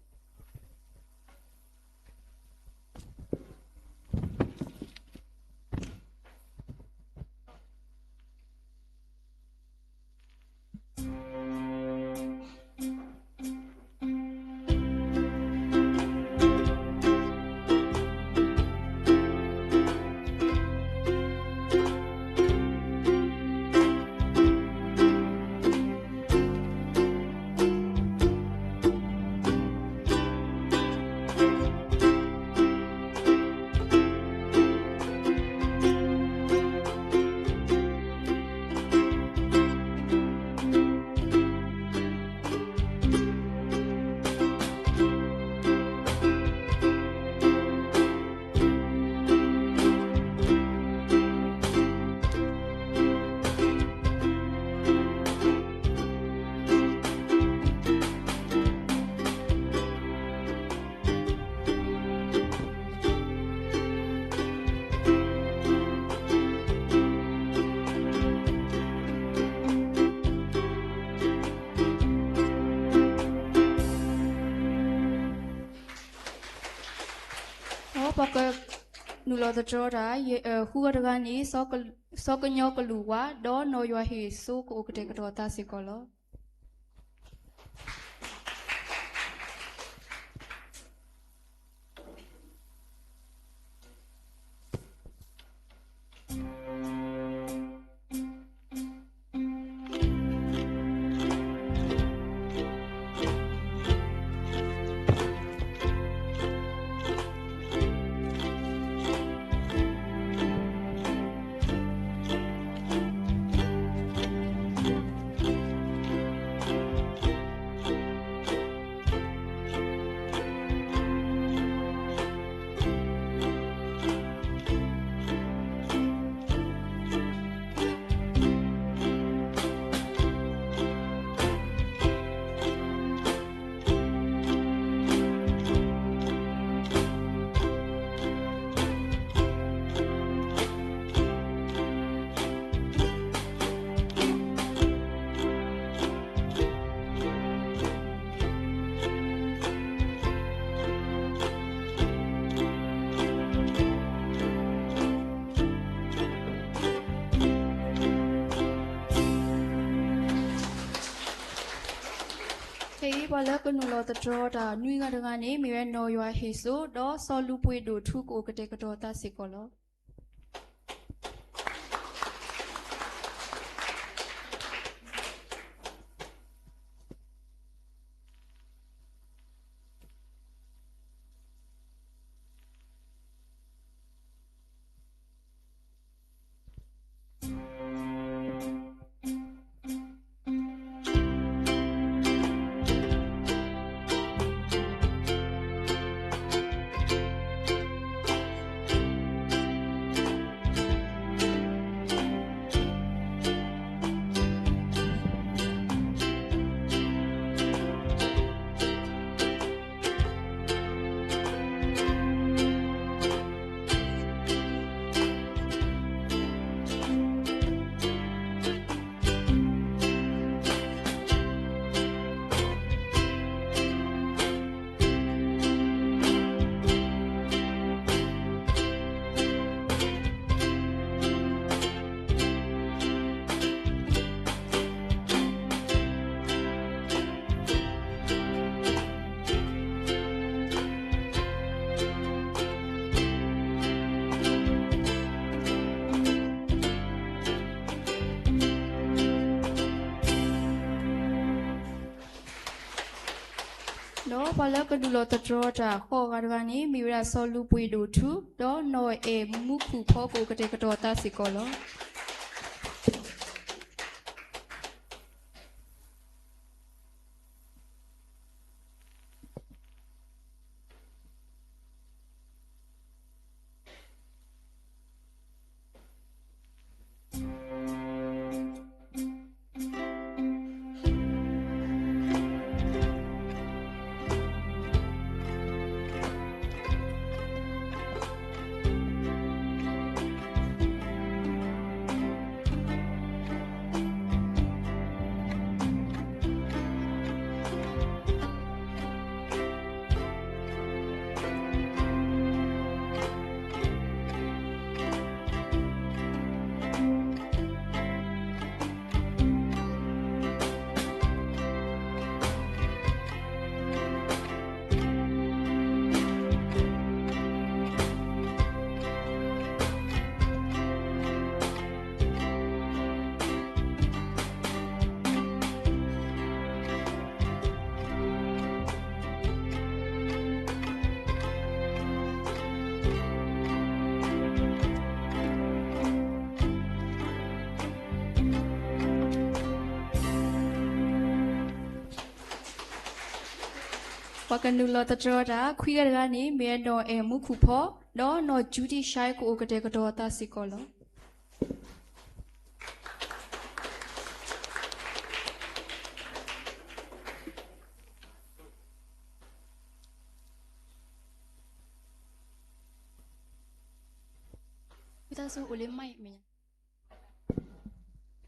ဒီးပှၤကနုာ်လီၤသတြီတၢ် ဃုဂၤတဂၤန့ၣ် စီၤကညီကလူးဝါ ဒီးနီၢ်ယွၤဟ့ၣ်စိ ကအိၣ်ကတဲာ်ကတီၤအသးစ့ၢ်ကီးလီၤ. ခဲအံၤ ပှၤလၢကနုာ်လီၤသတြီတၢ် နွံဂၤတဂၤန့ၣ် မ့ၢ်ဝဲနီၢ်ယွၤဟ့ၣ်စိ ဒီးစီၤလူၤပှ့ၤဒိၣ်ထူ ကအိၣ်ကတဲာ်ကတီၤအသးစ့ၢ်ကီးလီၤ. ဒီးပှၤလၢကနုာ်လီၤသတြီတၢ် ဃိးဂၤတဂၤန့ၣ် မ့ၢ်ဝဲဒၣ်စီၤလူၤပှ့ၤဒိၣ်ထူ ဒီးနီၢ်အဲၣ်မူခူၣ်ဖီ ကအိၣ်ကတဲာ်ကတီၤအသးစ့ၢ်ကီးလီၤ. ပှၤကနုာ်လီၤသတြီၤတၢ် ခွံဂၤတဂၤန့ၣ် မ့ၢ်ဝဲနီၢ်အဲၣ်မူခိၣ်ဖီ ဒီးနီၢ်ကၠူတံၢ်ၡဲ ကအိၣ်ကတဲာ်ကတီၤအသးစ့ၢ်ကီးလီၤ. ဝံသးစူၤအိၣ်လၢ mic မဲာ်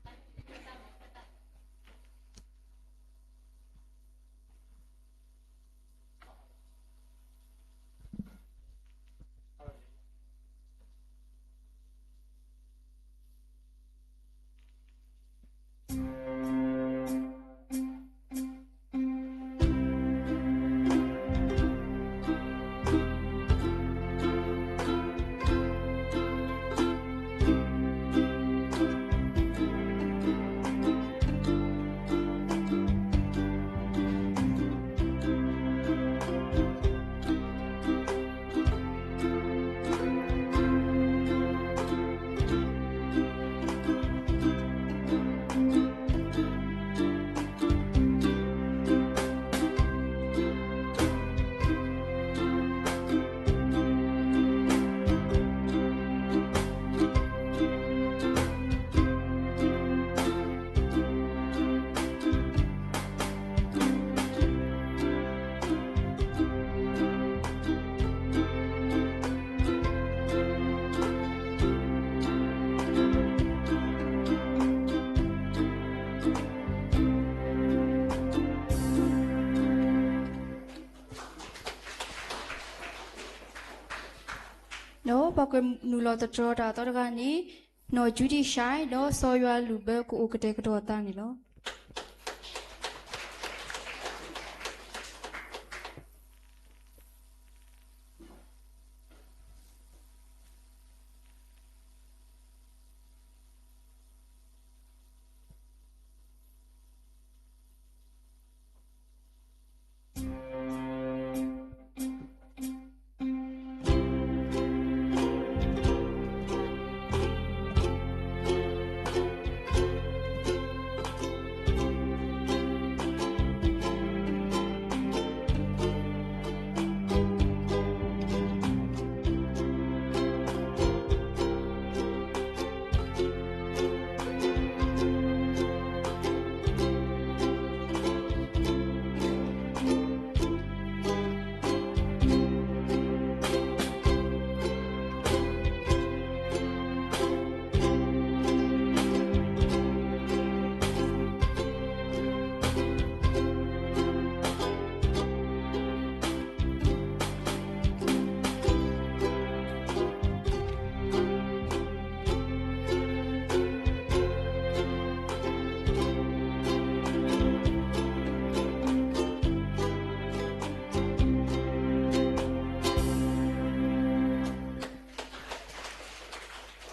ညါ ဒီးပှၤကနုာ်လီၤသတြီၤတၢ်အသီတဂၤန့ၣ် နီၢ်ကၠူတံၢ်ၡဲ ဒီးစီၤယွၤလုၢ်ဘၢ ကအိၣ်ကတဲာ်ကတီၤအသးန့ၣ်လီၤ.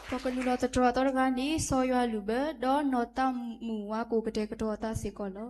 ပှၤကနုာ်လီၤသတြီၤအသီတဂၤန့ၣ် စီၤယွၤလုၢ်ဘၢ ဒီးနီၢ်သးမုၣ်ဝါ ကအိၣ်ကတဲာ်ကတီၤအသးစ့ၢ်ကီးလီၤ.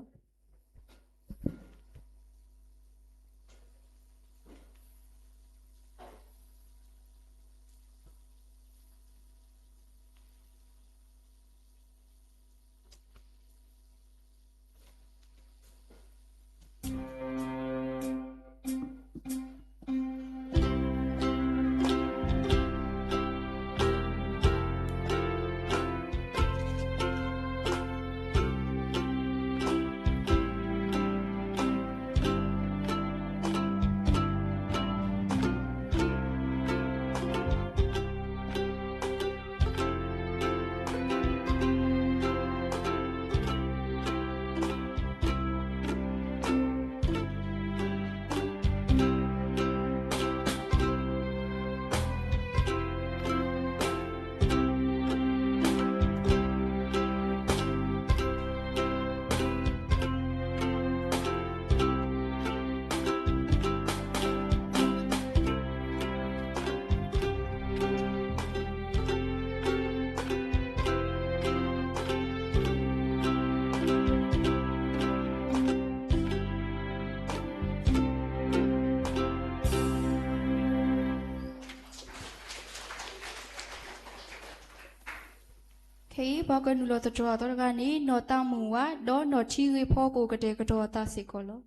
ခဲအံၤ ပှၤကနုာ်လီၤသတြီၤအသီတဂၤန့ၣ် နီၢ်သးမုၣ်ဝါ ဒီးနီၢ်ထံဂ့ၤဖီ ကအိၣ်ကတဲာ်ကတီၤအသးစ့ၢ်ကီးလီၤ.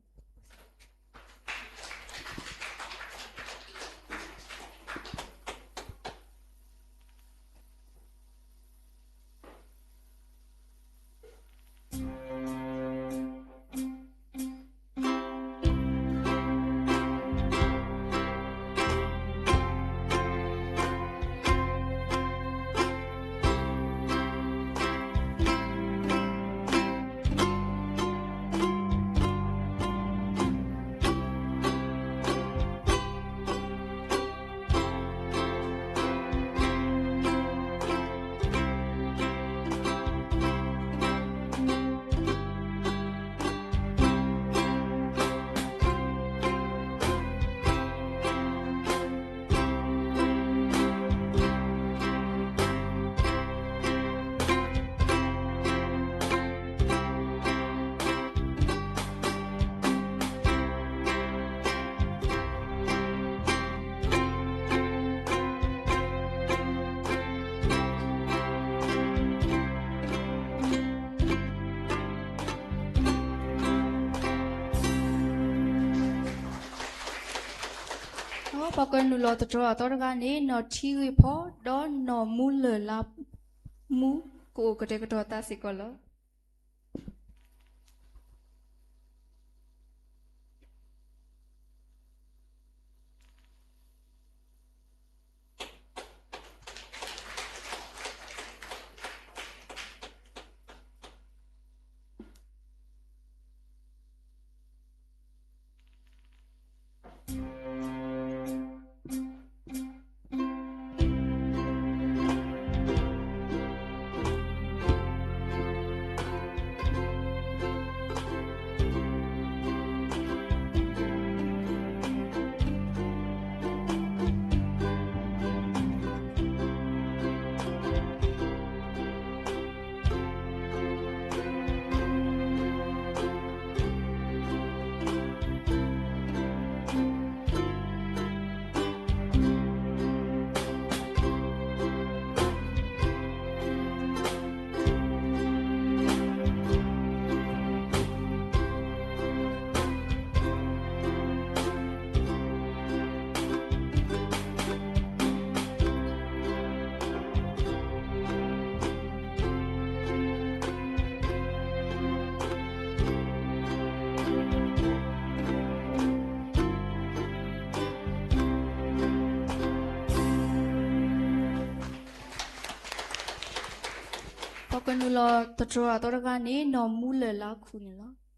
ပှၤကနုာ်လီၤသတြီၤအသီတဂၤန့ၣ် နီၢ်ထံဂ့ၢ်ဖီ ဒီးနီၢ်မူလၢၢ်လါမူ ကအိၣ်ကတဲာ်ကတီၤသးစ့ၢ်ကီးလီၤ. ပှၤကနုာ်လီၤသတြီၤအသီတဂၤန့ၣ် နီၢ်မူလၢၢ်လါခူၣ်န့ၣ်လီၤ.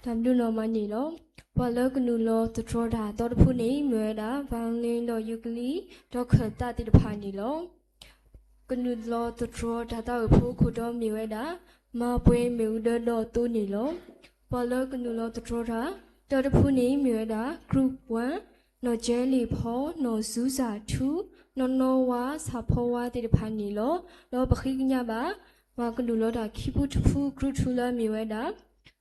တၢ်ဘျုးနီၢ်မၤန့ၢ်လီၤ. ပှၤလၢကနုာ်လီၤသတြီၤတၢ်အသီတဖုန့ၣ် မ့ၢ်ဝဲဒၣ် ဘၣ်လ့ဒီးယူကလံ ဒီးခၢၣ်သးသ့ၣ်တဖၣ်န့ၣ်လီၤ. ကနုာ်လီၤသတြီၤတၢ်သးဝံၣ်ဖိအခိၣ်တီမ့ၢ်ဝဲဒၣ် မၤပှဲၤမ့ၣ်အူဒၢဒီးသိန့ၣ်လီၤ. ပှၤလၢကနုာ်လီၤသတြီၤတၢ် တၢတဖုန့ၣ်မ့ၢ်ဝဲဒၣ် group one နီၢ်ကၠဲလ့ၣ်ဖီ နီၢ်စူစၢ်ထူ နီၢ်နီၢ်ဝါ ဆၣ်ဖီဝါသ့ၣ်တဖၣ်န့ၣ်လီၤ. ဒီးပဃ့ကညးဘၣ် ပှၤကနုာ်လီၤတၢ်ခံဖုတဖု group two လၢမ့ၢ်ဝဲဒၣ်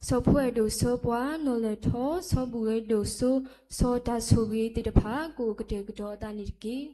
စီၤဖိအဲၣ်ဒိၣ်စီၤပှၤ နီၢ်လဲၢ်ထီ စီၤဘူၣ်ဂဲၤဒိၣ်စိ စီၤတၢ်ဆိၣ်ဂ့ၤသ့ၣ်တဖၣ် ကအိၣ်ကတဲာ်ကတီၤအသးန့ၣ်တက့ၢ်.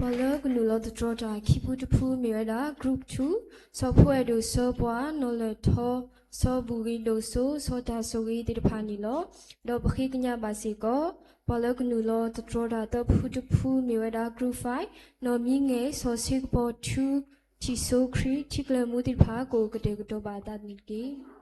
ပှၤလၢကနုာ်လီၤသတြီတၢ်ခံဖုတဖုမ့ၢ်ဝဲဒၣ် group two, စီၤဖိအဲၣ်ဒိၣ်, စီၤပှၢ်, နီၢ်လၢၢ်ထီ, စီၤဘူၣ်ဂ့ၤဒိၣ်စိ, စီၤတၢ်စိၤဂ့ၤသ့ၣ်တဖၣ်န့ၣ်လီၤ. ဒီးပဃ့ကညးဘၣ်စ့ၢ်ကီး ပှၤလၢကနုာ်လီၤသတြီတၢ်သၢဖုတဖုမ့ၢ်ဝဲဒၣ် group five, နီၢ်မံငဲၢ်, စီၤဆ့ကပီၤထူ, ထံၣ်စိခရံာ်, ထံကျၢၢ်မူသ့ၣ်တဖၣ် ကအိၣ်ကတဲာ်ကတီၤဘၣ်အသးန့ၣ်တက့ၢ်.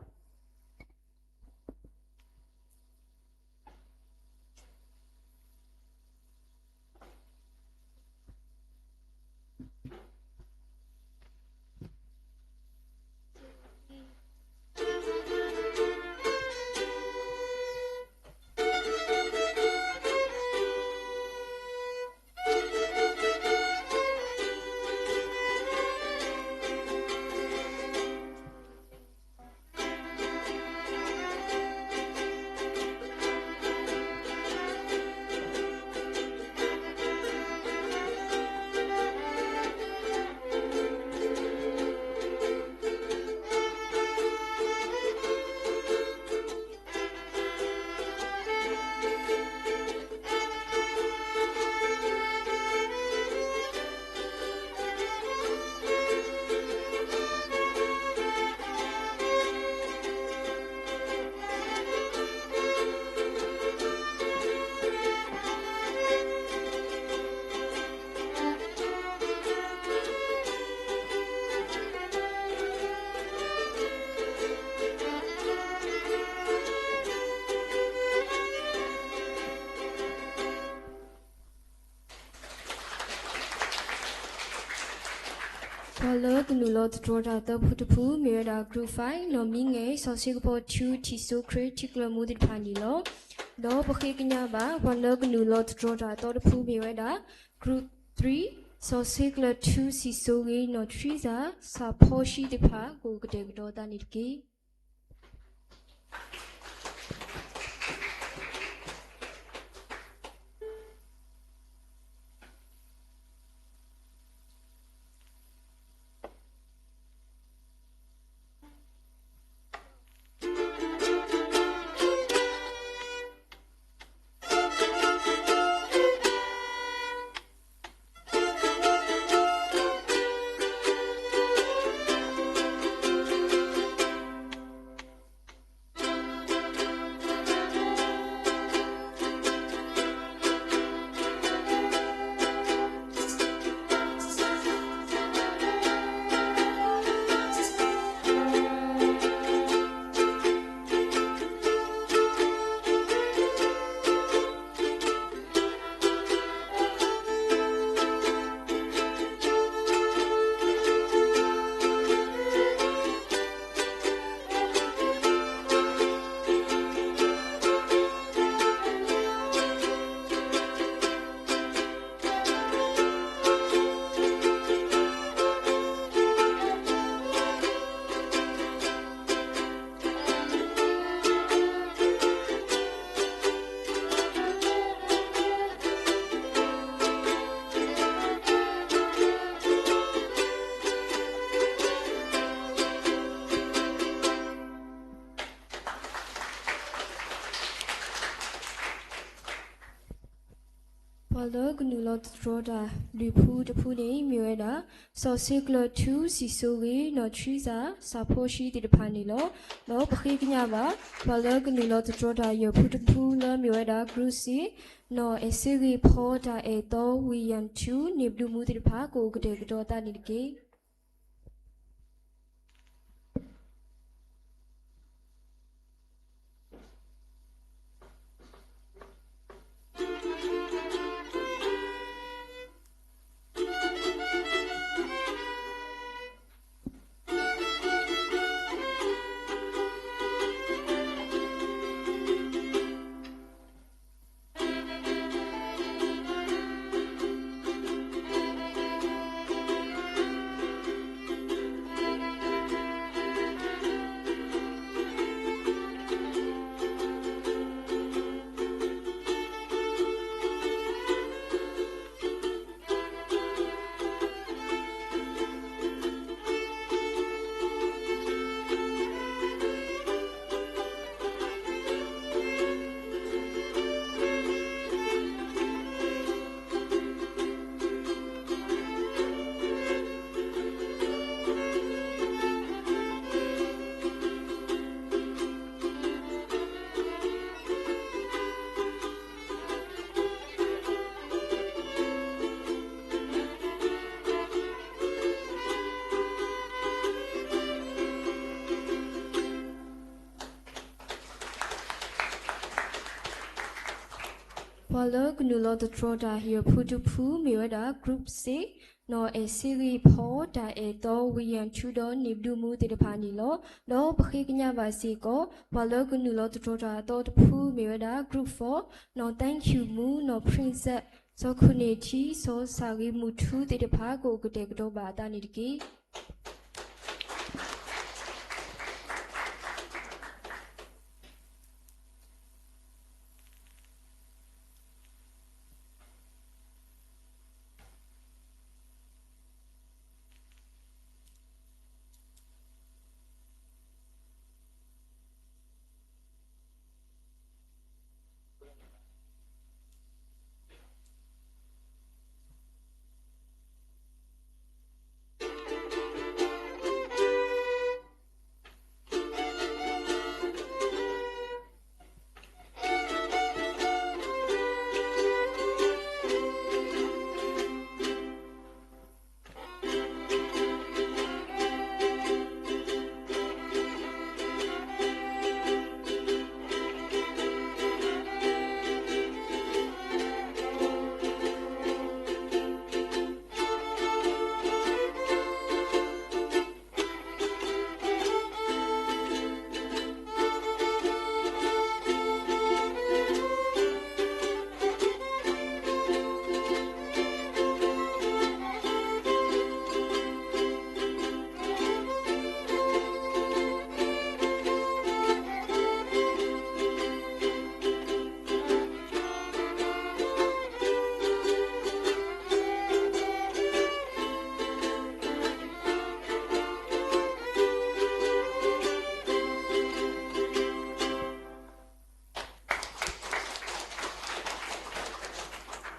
ပှၤလၢကနုာ်လီၤသတြီတၢ်သၢဖုတဖု မ့ၢ်ဝဲဒၣ် group five, နီၢ်မံငဲၢ်, စီၤစ့ကပီၤထူ, ထံၣ်စိခရံာ်, ထံကျၢၢ်မူသ့ၣ်တဖၣ်န့ၣ်လီၤ. ဒီးပဃ့ကညးဘၣ် ပှၤလၢကနုာ်လီၤသတြီတၢ်သီတဖု မ့ၢ်ဝဲဒၣ် group three, စီၤစ့ကျၢၢ်ထူ, စံၣ်စိၤဂ့ၤ, နီၢ်ထရံစၢ်, စၢ်ဖီၣ်ရှံသ့ၣ်တဖၣ် ကအိၣ်ကတဲာ်ကတီၤသးန့ၣ်တက့ၢ်. ပှၤလၢကနုာ်လီၤသတြီတၢ်လွံၢ်ဖုတဖုန့ၣ် မ့ၢ်ဝဲဒၣ် စီၤစ့ကျၢၢ်ထူ, စံၣ်စိၤဂ့ၤ, နီၢ်ထရံစၢ်, စၢ်ဖီၣ်ရှံသ့ၣ်တဖၣ်န့ၣ်လီၤ. ဒီးပဃ့ကညးဘၣ် ပှၤလၢကနုာ်လီၤသတြီတၢ်ယဲၢ်ဖုတဖုလၢမ့ၢ်ဝဲဒၣ် group six, နီၢ်အဲၣ်စ့ဂ့ၤဖီ, တၢ်အဲၣ်သီ, ဝံယၣ်ထူ, န့ၢ်ဘျုးမူသ့ၣ်တဖၣ် ကအိၣ်ကတဲာ်ကတီၤသးန့ၣ်တက့ၢ်. ပှၤလၢကနုာ်လီၤသတြီၤတၢ်ဟ့ၣ်အဖုတဖုမ့ၢ်ဝဲဒၣ် group six, နီၢ်အဲၣ်စ့ဂ့ၤဖီ, တၢ်အဲၣ်သီ, ဝံယၣ်ထူဒီး န့ၢ်ဒုးမူသ့ၣ်တဖၣ်န့ၣ်လီၤ. ဒီးပဃ့ကညးဘၣ်စ့ၢ်ကီး ပှၤလၢကနုာ်လီၤသတြီၤတၢ်အသီတဖုမ့ၢ်ဝဲဒၣ် group four, နီၢ် thank you မူ, နီၢ် princess, စီၤခိၣ်န့ၢ်ထံ, စီၤဆၣ်ဂ့ၤမုၢ်ထူသ့ၣ်တဖၣ် ကအိၣ်ကတဲာ်ကတီၤဘၣ်အသးန့ၣ်တက့ၢ်.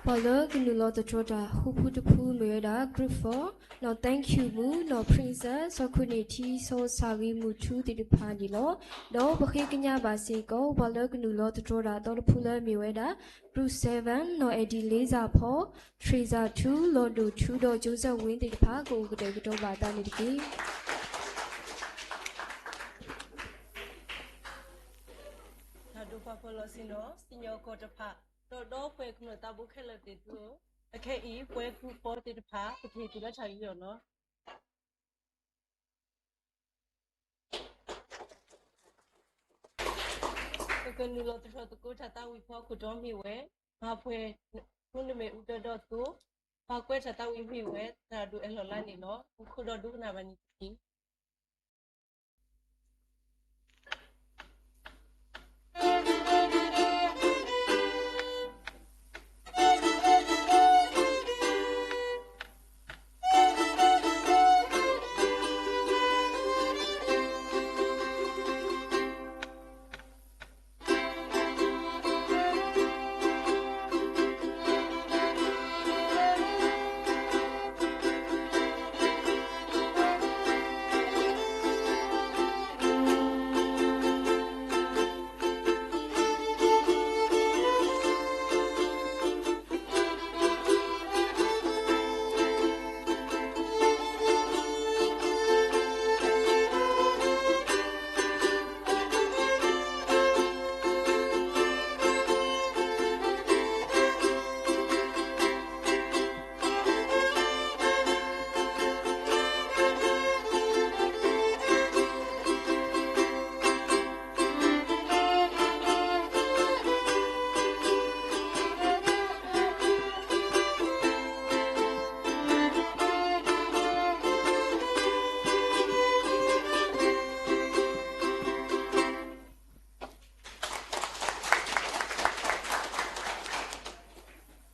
ပှၤလၢကနုာ်လီၤသတြီၤတၢ်ဃုဖုတဖုမ့ၢ်ဝဲဒၣ် group four, နီၢ် thank you မူ, နီၢ် princess, စီၤခိၣ်န့ၢ်ထံ, စီၤဆၣ်ဂ့ၤမုၢ်ထူသ့ၣ်တဖၣ်န့ၣ်လီၤ. ဒီးပဃ့ကညးဘၣ်စ့ၢ်ကီး ပှၤလၢကနုာ်လီၤသတြီၤတၢ်အသီတဖုလၢမ့ၢ်ဝဲဒၣ် group seven, နီၢ် အဲၣ်ဒံၣ်လ့စၢ်ဖီ, ထရ့စၢ်ထူ, လီၤဒိၣ်ထူဒီး ကၠိစဲၣ်ဝ့ သ့ၣ်တဖၣ် ကအိၣ်ကတဲာ်ကတီၤဘၣ်အသးန့ၣ်တက့ၢ်. တၢ်ဒိၣ်ပာ်ဖှိၣ်လီၤဆ့ၣ်နီၤ စံၣ်ညီၣ်ကွီၢ်တဖၣ် ဒီးဒီပုၢ်ဝဲၢ်ကမျၢၢ်သးဘိခဲလၢာ်သ့ၣ်သုဧၢ, အခဲအံၤ ပဝဲ group four သ့ၣ်တဖၣ် ပကဟ့ၣ်သုလၢတၢ်ယူးယီၣ်လီၤ. ပကနုာ်လီၤသတြီၤသကိးတၢ်သးဝံၣ်ဖီခိၣ်တီမ့ၢ်ဝဲ မၤပှဲၤ ဖိနမဲာ်အူတၢဒီးသိ, ပှၤကွဲးတၢ်သးဝံၣ်မ့ၢ်ဝဲ သရၣ်ဒိၣ်အဲၣ်လီၤလါန့ၣ်လီၤ. အိၣ်ခိးဒီးဒိကနၣ်ဘၣ်န့ၣ်တက့ၢ်.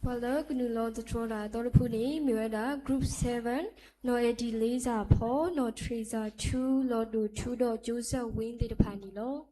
ပှၤလၢကနုာ်လီၤသတြီၤတၢ်အသီတဖုန့ၣ် မ့ၢ်ဝဲဒၣ် group seven, နီၢ် အဲၣ်ဒံၣ်လ့စၢ်ဖီ, နီၢ် ထရ့စၢ်ထူ, လီၤဒိၣ်ထူဒီး ကၠိစဲၣ်ဝ့ သ့ၣ်တဖၣ်န့ၣ်လီၤ.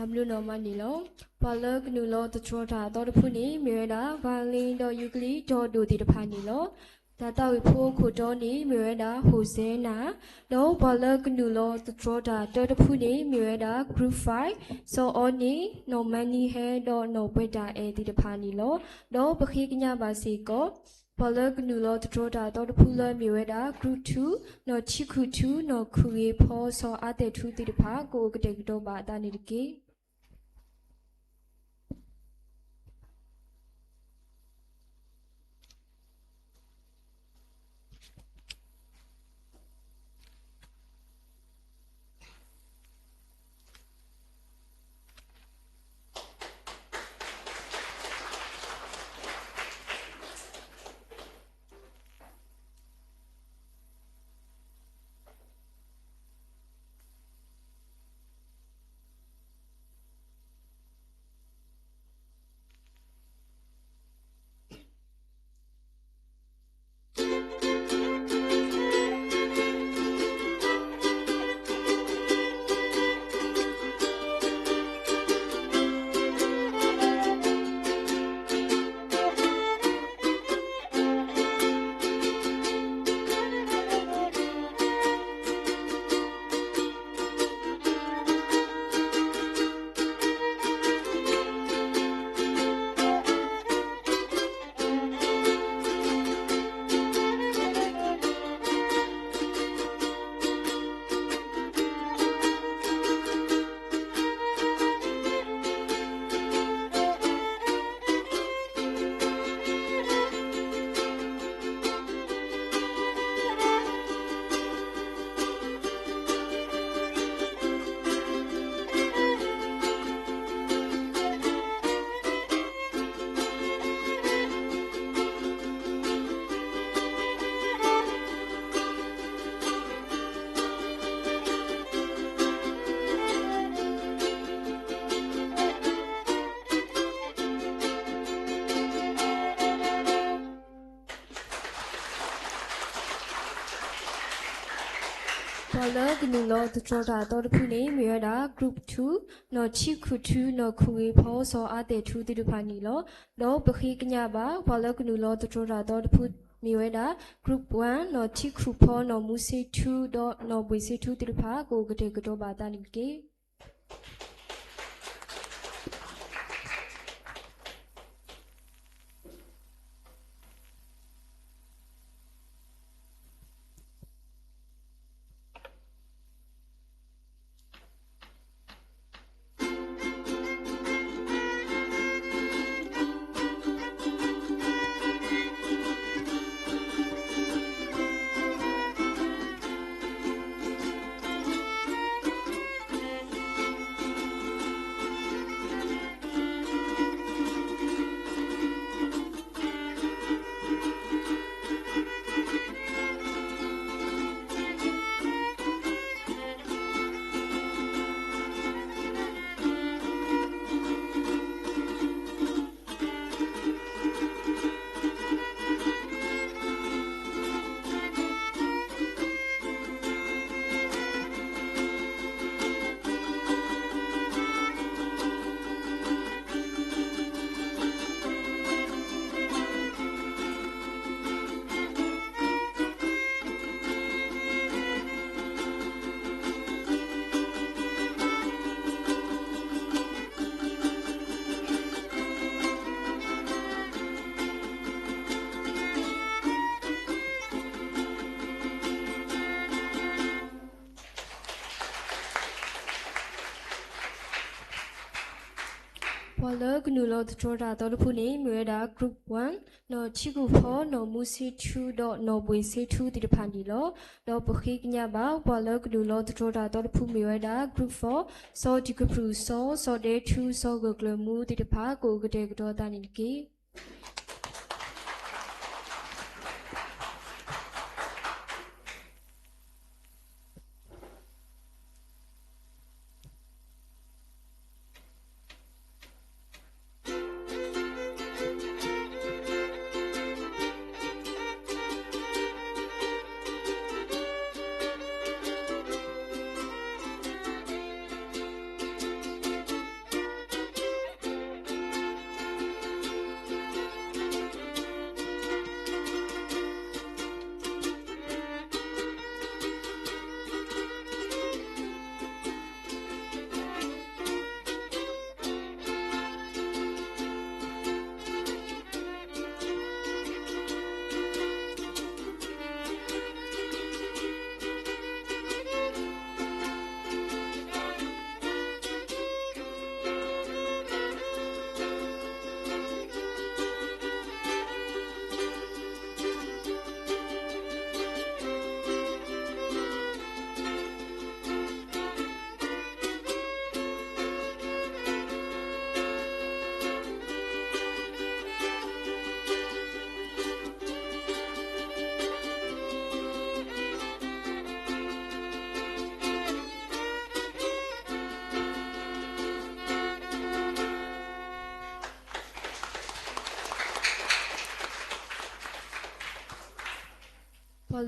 တၢ်ဘျုးနီၢ်မးန့ၣ်လီၤ. ပှၤလၢကနုာ်လီၤသတြီၤတၢ်အသီတဖုန့ၣ် မ့ၢ်ဝဲဒၣ် violin ဒီး ukulele ဒီးဒိၣ်သ့ၣ်တဖၣ်န့ၣ်လီၤ. တၢ်သးဝံၣ်ဖိအခိၣ်တီန့ၣ် မ့ၢ်ဝဲဒၣ် Hosanna, ဒီးပှၤလၢကနုာ်လီၤသတြီၤတၢ်တၢတဖုန့ၣ် မ့ၢ်ဝဲဒၣ် group five, စီၤအီန့ၣ်, နီၢ်မၤနံဟဲ ဒီးနီၢ်ပှဲၤတၢ်အဲၣ်သ့ၣ်တဖၣ်န့ၣ်လီၤ. ဒီးပဃ့ကညးဘၣ်စ့ၢ်ကီး ပှၤလၢကနုာ်လီၤသတြီၤတၢ်အသီတဖုလၢမ့ၢ်ဝဲဒၣ် group two, နီၢ်ထံခုၣ်ထူ, နီၢ်ခုၣ်ဂ့ၤဖီ, စီၤအါတဲာ်ထူသ့ၣ်တဖၣ် ကအိၣ်ကတဲာ်ကတီၤဘၣ်အသးန့ၣ်တက့ၢ်. ပှၤလၢကနုာ်လီၤသတြီၤတၢ်အသီတဖုန့ၣ် မ့ၢ်ဝဲဒၣ် group two, နီၢ်ထံခုၣ်ထူ, နီၢ်ခုၣ်ဂ့ၤဖီ, စီၤအါတဲာ်ထူသ့ၣ်တဖၣ်န့ၣ်လီၤ. ဒီးပဃ့ကညးဘၣ် ပှၤလၢကနုာ်လီၤသတြီၤတၢ်အသီတဖု မ့ၢ်ဝဲဒၣ် group one, နီၢ်ထံခုၣ်ဖီ, နီၢ်မူစ့ထူ, ဒီးနီၢ်ဘှ့ၣ်စ့ထူသ့ၣ်တဖၣ် ကအိၣ်ကတဲာ်ကတီၤဘၣ်အသးန့ၣ်တက့ၢ်. ပှၤလၢကနုာ်လီၤသတြီၤတၢ်အသီတဖုန့ၣ် မ့ၢ်ဝဲဒၣ် group one, နီၢ်ထံခုၣ်ဖီ, နီၢ်မူစ့ထူ, ဒီးနီၢ်ဘှ့ၣ်စ့ထူသ့ၣ်တဖၣ်န့ၣ်လီၤ. ဒီးပဃ့ကညးဘၣ် ပှၤလၢကနုာ်လီၤသတြီၤတၢ်အသီတဖုမ့ၢ်ဝဲဒၣ် group four, စီၤတံၢ်ကပြုၢ်, စီၤ, စီၤဒဲထူ, စီၤဂၢၢ်ကျၢၤမူသ့ၣ်တဖၣ် ကအိၣ်ကတဲာ်ကတီၤအသးန့ၣ်တက့ၢ်.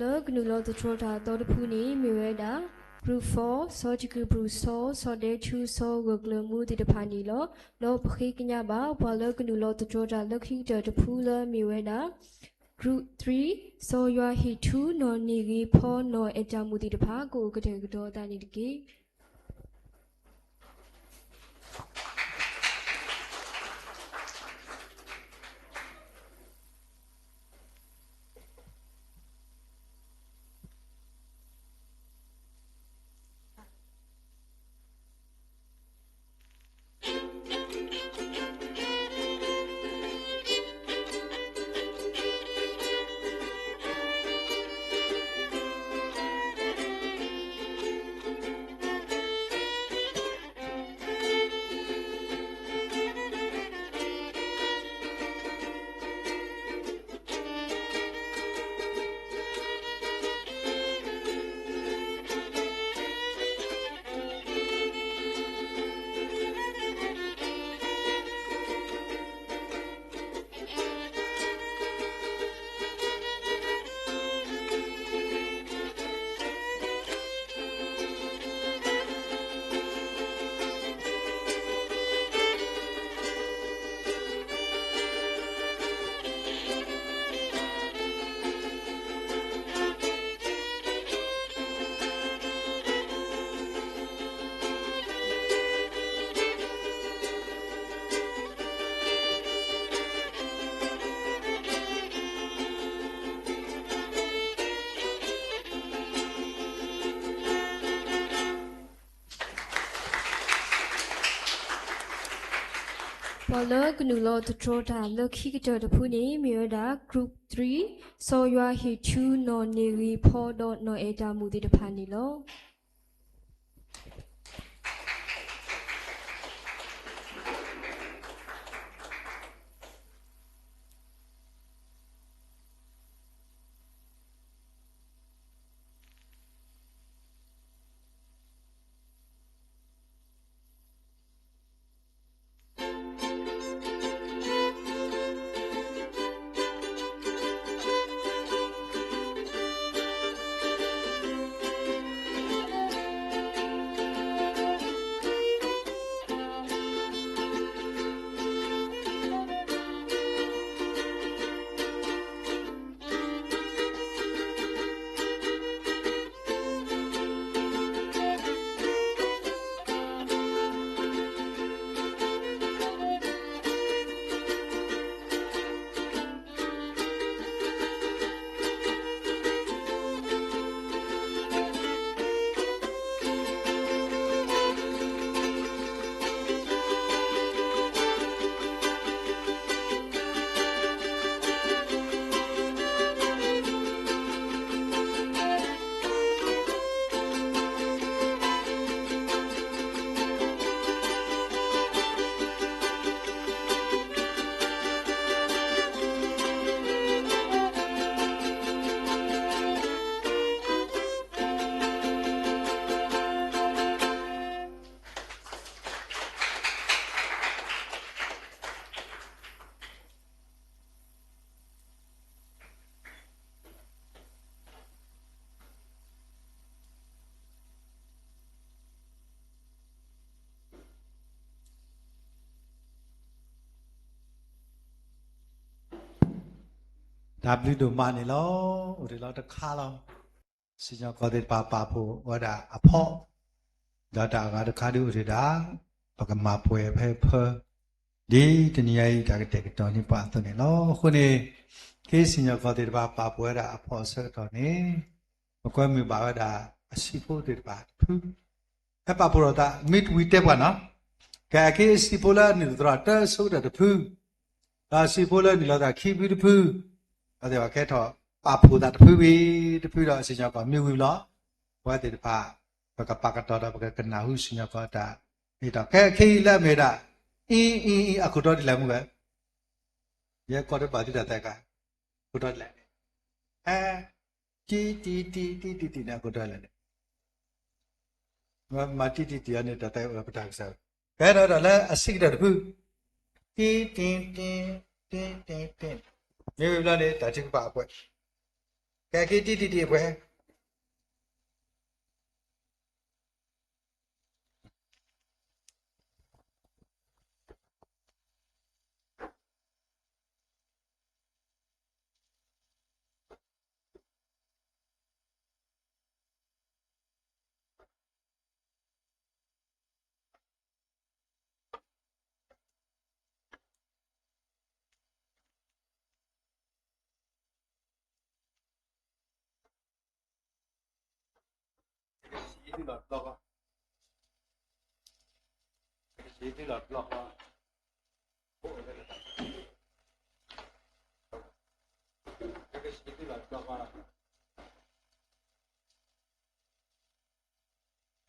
လၢကနုာ်လီၤသတြီတၢ်အသီတဖုန့ၣ် မ့ၢ်ဝဲဒၣ် Group four စီၤကံးကဘြူၣ်စီၤ စီၤဒဲထူစီၤ ဂၢၢ်ကျၢၤမူသ့ၣ်တဖၣ်န့ၣ်လီၤ. ဒီးပဃ့ကညးဘၣ် ပှၤလၢကနုာ်လီၤသတြီတၢ်လၢခံကတၢၢ်တဖုလၢမ့ၢ်ဝဲဒၣ် Group three စီၤယွၤဟ့ၣ်ထူ နီၢ်န့ၢ်ဂ့ၤဖီ နီၢ်အဲၣ်တၢ်မူသ့ၣ်တဖၣ် ကအိၣ်ကတဲာ်ကတီၤအသးန့ၣ်တက့ၢ်. ပှၤလၢကနုာ်လီၤသတြီတၢ်လၢခံကတၢၢ်တဖုန့ၣ် မ့ၢ်ဝဲဒၣ် Group three စီၤယွၤဟ့ၣ်ထူ နီၢ်န့ၢ်ဂ့ၤဖီ ဒီးနီၢ်အဲၣ်တၢ်မူသ့ၣ်တဖၣ်န့ၣ်လီၤ. တၢ်ဘျုးဒိၣ်မးန့ၣ်လီၤ. အိၣ်ဒံးလီၤတခါလီၤ. စံၣ်ညီၣ်ကွီၢ်သ့ၣ်တဖၣ်ပာ်ဖှိၣ်ဝဲဒၣ်အဖီ, ဒီးတၢ်အဂၤတခါဒုးအိၣ်ဒံးဒၣ် ပကမၤပှဲၤဖဲဖၢ ဒ်တနံၤညါအံၤ တၢ်ကတဲာ်ကတီၤန့ၢ်ပှၤအသိးန့ၣ်လီၤ. အဃိန့ၣ် က့စံၣ်ညီၣ်ကွီၢ်သ့ၣ်တဖၣ်ပာ်ဖှိၣ်ဝဲဒၣ်အဖီအဆၢကတီၢ်န့ၣ် ပကွဲမုာ်ဘၣ်ဝဲဒၣ်အဆံးဖိသ့ၣ်တဖၣ်တဖု ဟဲပာ်ဖှိၣ်ထီၣ်သး မ့ၢ်တဝံၤတဲပှၤနီၤ, ကဲအက့အဆံးဖိလၢနုာ်လီၤသတြီၤတၢ်စိတၢ်တဖု, ဒီးအဆံးဖိလၢနုာ်လီၤသတြီၤခံဖုတဖု, အဝဲသ့ၣ်ဘၣ်ကဲထီၣ်ပာ်ဖှိၣ်သးတဖုဝံၤတဖုဒီး စံၣ်ညီၣ်ကွီၢ်မ့ၢ်ဝံၤလီၤ. ပဝဲသ့ၣ်တဖၣ် ပကပာ်ကတီၤဒီးပကကနၢ်ဟူစံၣ်ညီၣ်ကွီၢ်တၢ် မ့ၢ်ဒီး ကဲခဲအံၤလၢအမ့ၢ်ဝဲဒၣ် အ့ အ့ အ့ အခိၣ်တီဒ်လဲၣ်မ့ၢ်ဝဲ, ယဲကီၢ်တဘၣ်သုတၢ်သဲကါ, အခိၣ်တီဒ်လဲၣ်, အ တံ တံ တံ တံ တံ တံ န့ၣ် အခိၣ်တီဒ်လဲၣ်န့ၣ်, မၤတံ တံ တံ အီၤန့ၣ် တၢ်သဲအိၣ်လၢပတၢ်ကစၢ်, ကဲဒီးဒီးလၢအဆံးကတၢၢ်တဖု, တံ တံ တံ တံ တံ တံ န့ၣ်, မ့ၢ်ဝံၤဘျီန့ၣ် တၢ်ထုကဖၣ်အပှဲၤ, က ကဲ က့ၤတံၢ်တံၢ်တံၢ်အပှဲၤ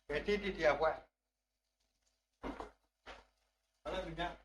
ကဲ တံၢ်တံၢ်တံၢ်အပှဲၤ အလၢမုၢ်ညါ ဒ်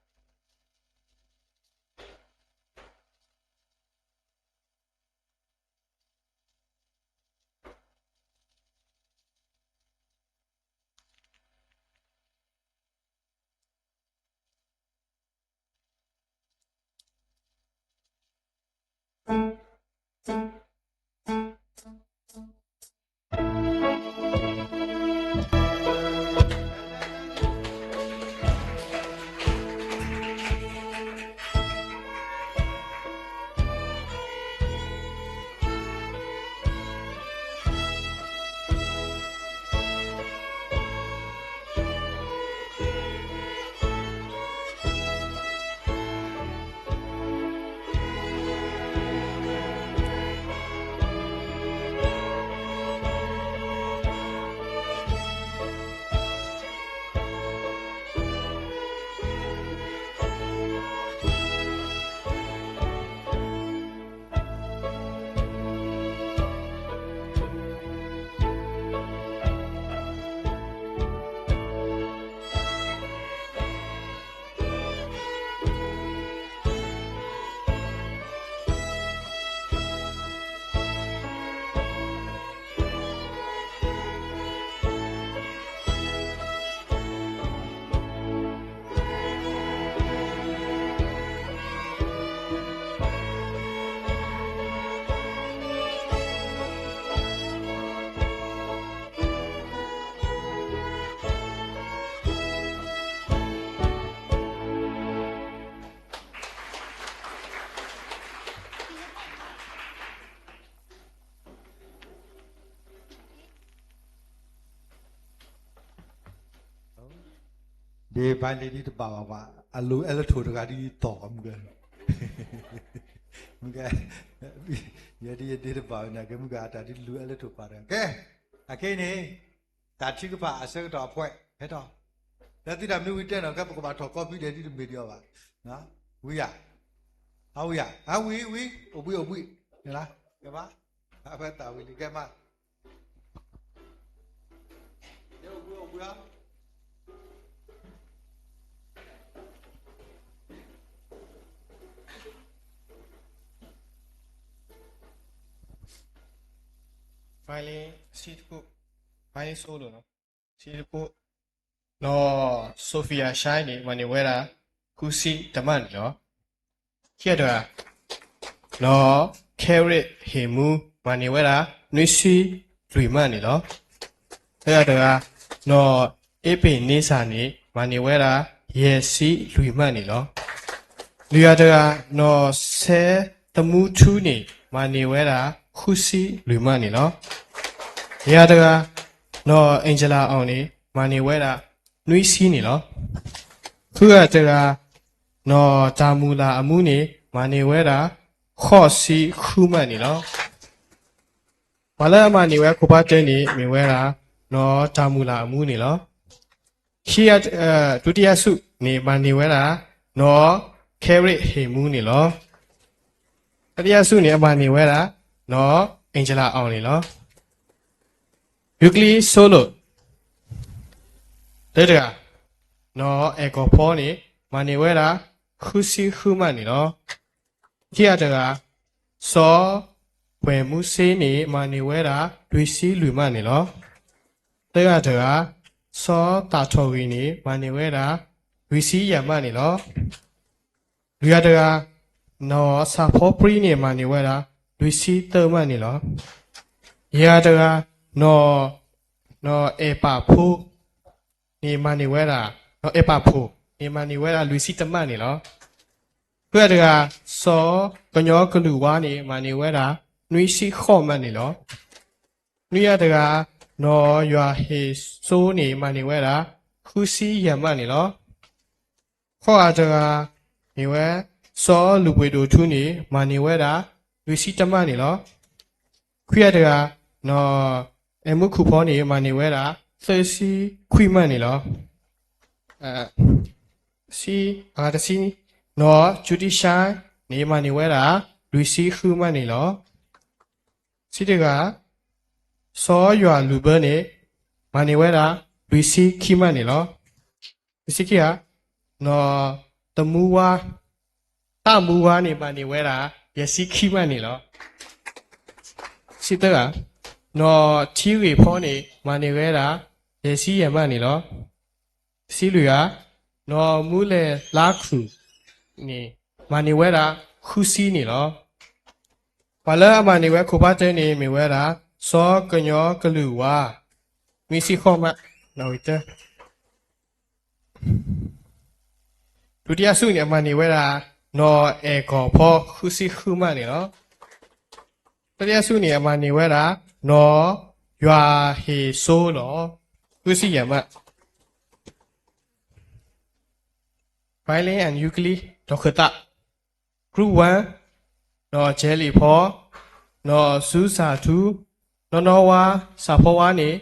ဘၣ်လံဒ်တဘၣ်ဘၣ်ဘၣ် အလူၤအဲၣ်လၢထိၣ်တဂၤဒ်သီၣ်မုၢ်ဂဲၤ မုၢ်ဂဲၤ ယဲဒ်ယဒ်တဘၣ်ဝဲန့ၣ် ကဲမုၢ်ဂဲၤအတၢ်ဒ်လူၤအဲၣ်လၢထိၣ်ပာ်တဂၤ ကဲ အခဲအံၤန့ၣ် တၢ်ထုကဖၣ်အဆၢကတီၢ်အဖှဲး ဟဲထီၣ် လၢသုတၢ်မနုၤဝံၤတဲနီၤ ကဲပကဘၣ်ထီၣ်ကီပံဒဲးဒ်တမ့ၢ်ဒံးအီၤဘၣ် ဝံၤယၤ အဝံၤယၤ အဝံၤဝံၤ အိၣ်ဘှံးအိၣ်ဘှံး န့ၣ်လၢ ကဲမး အဖဲတၢ်ဝံၤလံ ကဲမး Violin ဆံတခိၣ် violin solo နီၤ ဆံတခိၣ် နီၢ် Sophia Shine န့ၣ် မၤန့ၢ်ဝဲဒၣ် ဃုဆံတမးန့ၣ်လီၤ. ခံဂၤတဂၤ နီၢ် Carrie ဟ့ၣ်မူ မၤန့ၢ်ဝဲဒၣ် နွံဆံလွံၢ်မးန့ၣ်လီၤ. သၢဂၤတဂၤ နီၢ် Ebenezer န့ၣ် မၤန့ၢ်ဝဲဒၣ် ယဲၢ်ဆံလွံၢ်မးန့ၣ်လီၤ. လွံၢ်ဂၤတဂၤ နီၢ် စဲသမူထူန့ၣ် မၤန့ၢ်ဝဲဒၣ် ဃုဆံလွံၢ်မးန့ၣ်လီၤ. ယဲၢ်ဂၤတဂၤ နီၢ် Angela အီၤန့ၣ် မၤန့ၢ်ဝဲဒၣ် နွံဆံန့ၣ်လီၤ. ဃုဂၤတဂၤ နီၢ် တၢ်မုၢ်လၢ်အမူန့ၣ် မၤန့ၢ်ဝဲဒၣ် ဃိးဆံဃုမးန့ၣ်လီၤ. ပှၤလၢအမၤန့ၢ်ဝဲခိၣ်ဖးတဲန့ၣ် မ့ၢ်ဝဲဒၣ် နီၢ် တၢ်မုၢ်လၢ်အမူန့ၣ်လီၤ. ခံဂၤ ဒုတိယစုန့ၣ် မၤန့ၢ်ဝဲဒၣ် နီၢ် Carrie ဟ့ၣ်မူန့ၣ်လီၤ. တတိယစုန့ၣ် အမၤန့ၢ်ဝဲဒၣ် နီၢ် Angela အီၤန့ၣ်လီၤ. ယူကလံ solo တဂၤ နီၢ် အဲၣ်ကီၢ်ဖီန့ၣ် မၤန့ၢ်ဝဲဒၣ် ဃုဆံဃုမးန့ၣ်လီၤ. ခံဂၤတဂၤ စီၤပှဲၤမူစ့န့ၣ် မၤန့ၢ်ဝဲဒၣ် လွံၢ်ဆံလွံၢ်မးန့ၣ်လီၤ. သၢဂၤတဂၤ စီၤသးထီၣ်ဂ့ၤန့ၣ် မၤန့ၢ်ဝဲဒၣ် လွံၢ်ဆံယဲၢ်မးန့ၣ်လီၤ. လွံၢ်ဂၤတဂၤ နီၢ် စၣ်ဖီပြံန့ၣ် မၤန့ၢ်ဝဲဒၣ် လွံၢ်ဆံသၢမးန့ၣ်လီၤ. ယဲၢ်ဂၤတဂၤ နီၢ် နီၢ်အဲၣ်ပာ်ဖိ န့ၣ်မၤန့ၢ်ဝဲဒၣ် နီၢ်အဲၣ်ပာ်ဖိ န့ၣ်မၤန့ၢ်ဝဲဒၣ်လွံၢ်ဆံတမးန့ၣ်လီၤ. ဃုဂၤတဂၤ စီၤကညီကလုာ်ဝါန့ၣ် မၤန့ၢ်ဝဲဒၣ် နွံဆံဃိးမးန့ၣ်လီၤ. နွံဂၤတဂၤ နီၢ်ယွၤဟ့ၣ်စိန့ၣ် မၤန့ၢ်ဝဲဒၣ် ဃုဆံယဲၢ်မးန့ၣ်လီၤ. ဃိးဂၤတဂၤ မ့ၢ်ဝဲ စီၤလူၢ်ဘှ့ၣ်ဒိၣ်ထူန့ၣ် မၤန့ၢ်ဝဲဒၣ် လွံၢ်ဆံတမးန့ၣ်လီၤ. ခွံဂၤတဂၤ နီၢ်အဲၣ်မူခိၣ်ဖီန့ၣ် မၤန့ၢ်ဝဲဒၣ် သၢဆံခွံမးန့ၣ်လီၤ. ဆံ အဂၤတဆံ နီၢ်ကၠူတံၡါန့ၣ် မၤန့ၢ်ဝဲဒၣ် လွံၢ်ဆံဃုမးန့ၣ်လီၤ. ဆံတဂၤ စီၤယွၤလူၢ်ဘၢန့ၣ် မၤန့ၢ်ဝဲဒၣ် လွံၢ်ဆံခံမးန့ၣ်လီၤ. လွံၢ်ဆံခံဂၤ နီၢ်တမူဝါ တၢ်မူဝါန့ၣ် မၤန့ၢ်ဝဲဒၣ် ယဲၢ်ဆံခံမးန့ၣ်လီၤ. ဆံသၢဂၤ နီၢ်ထံဂ့ၢ်ဖီန့ၣ် မၤန့ၢ်ဝဲဒၣ် ယဲၢ်ဆံယဲၢ်မးန့ၣ်လီၤ. ဆံလွံၢ်ဂၤ နီၢ်မူလဲၤလါခူၣ်န့ၣ် မၤန့ၢ်ဝဲဒၣ် ဃုဆံန့ၣ်လီၤ. ပှၤလၢအမၤန့ၢ်ဝဲခိၣ်ဖးတၢန့ၣ် မ့ၢ်ဝဲဒၣ် စီၤကညီကလုာ်ဝါ နွံဆံဃိးမး နီၣ်ဂံၢ်တၢ ဒုတိယစုန့ၣ် အမၤန့ၢ်ဝဲဒၣ် နီၢ်အဲၣ်ကီၢ်ဖီ ဃုဆံဃုမးန့ၣ်လီၤ. တတိယစုန့ၣ် အမၤန့ၢ်ဝဲဒၣ် နီၢ်ယွၤဟ့ၣ်စိလီၤ ဃုဆံယဲၢ်မး Violin and Ukulele ဒီးခၢၣ်သး Group one နီၢ်ကဲလံၣ်ဖီ နီၢ်စူစၢ်ထူ နီၢ်နီၢ်ဝါ စၢ်ဖီဝါန့ၣ်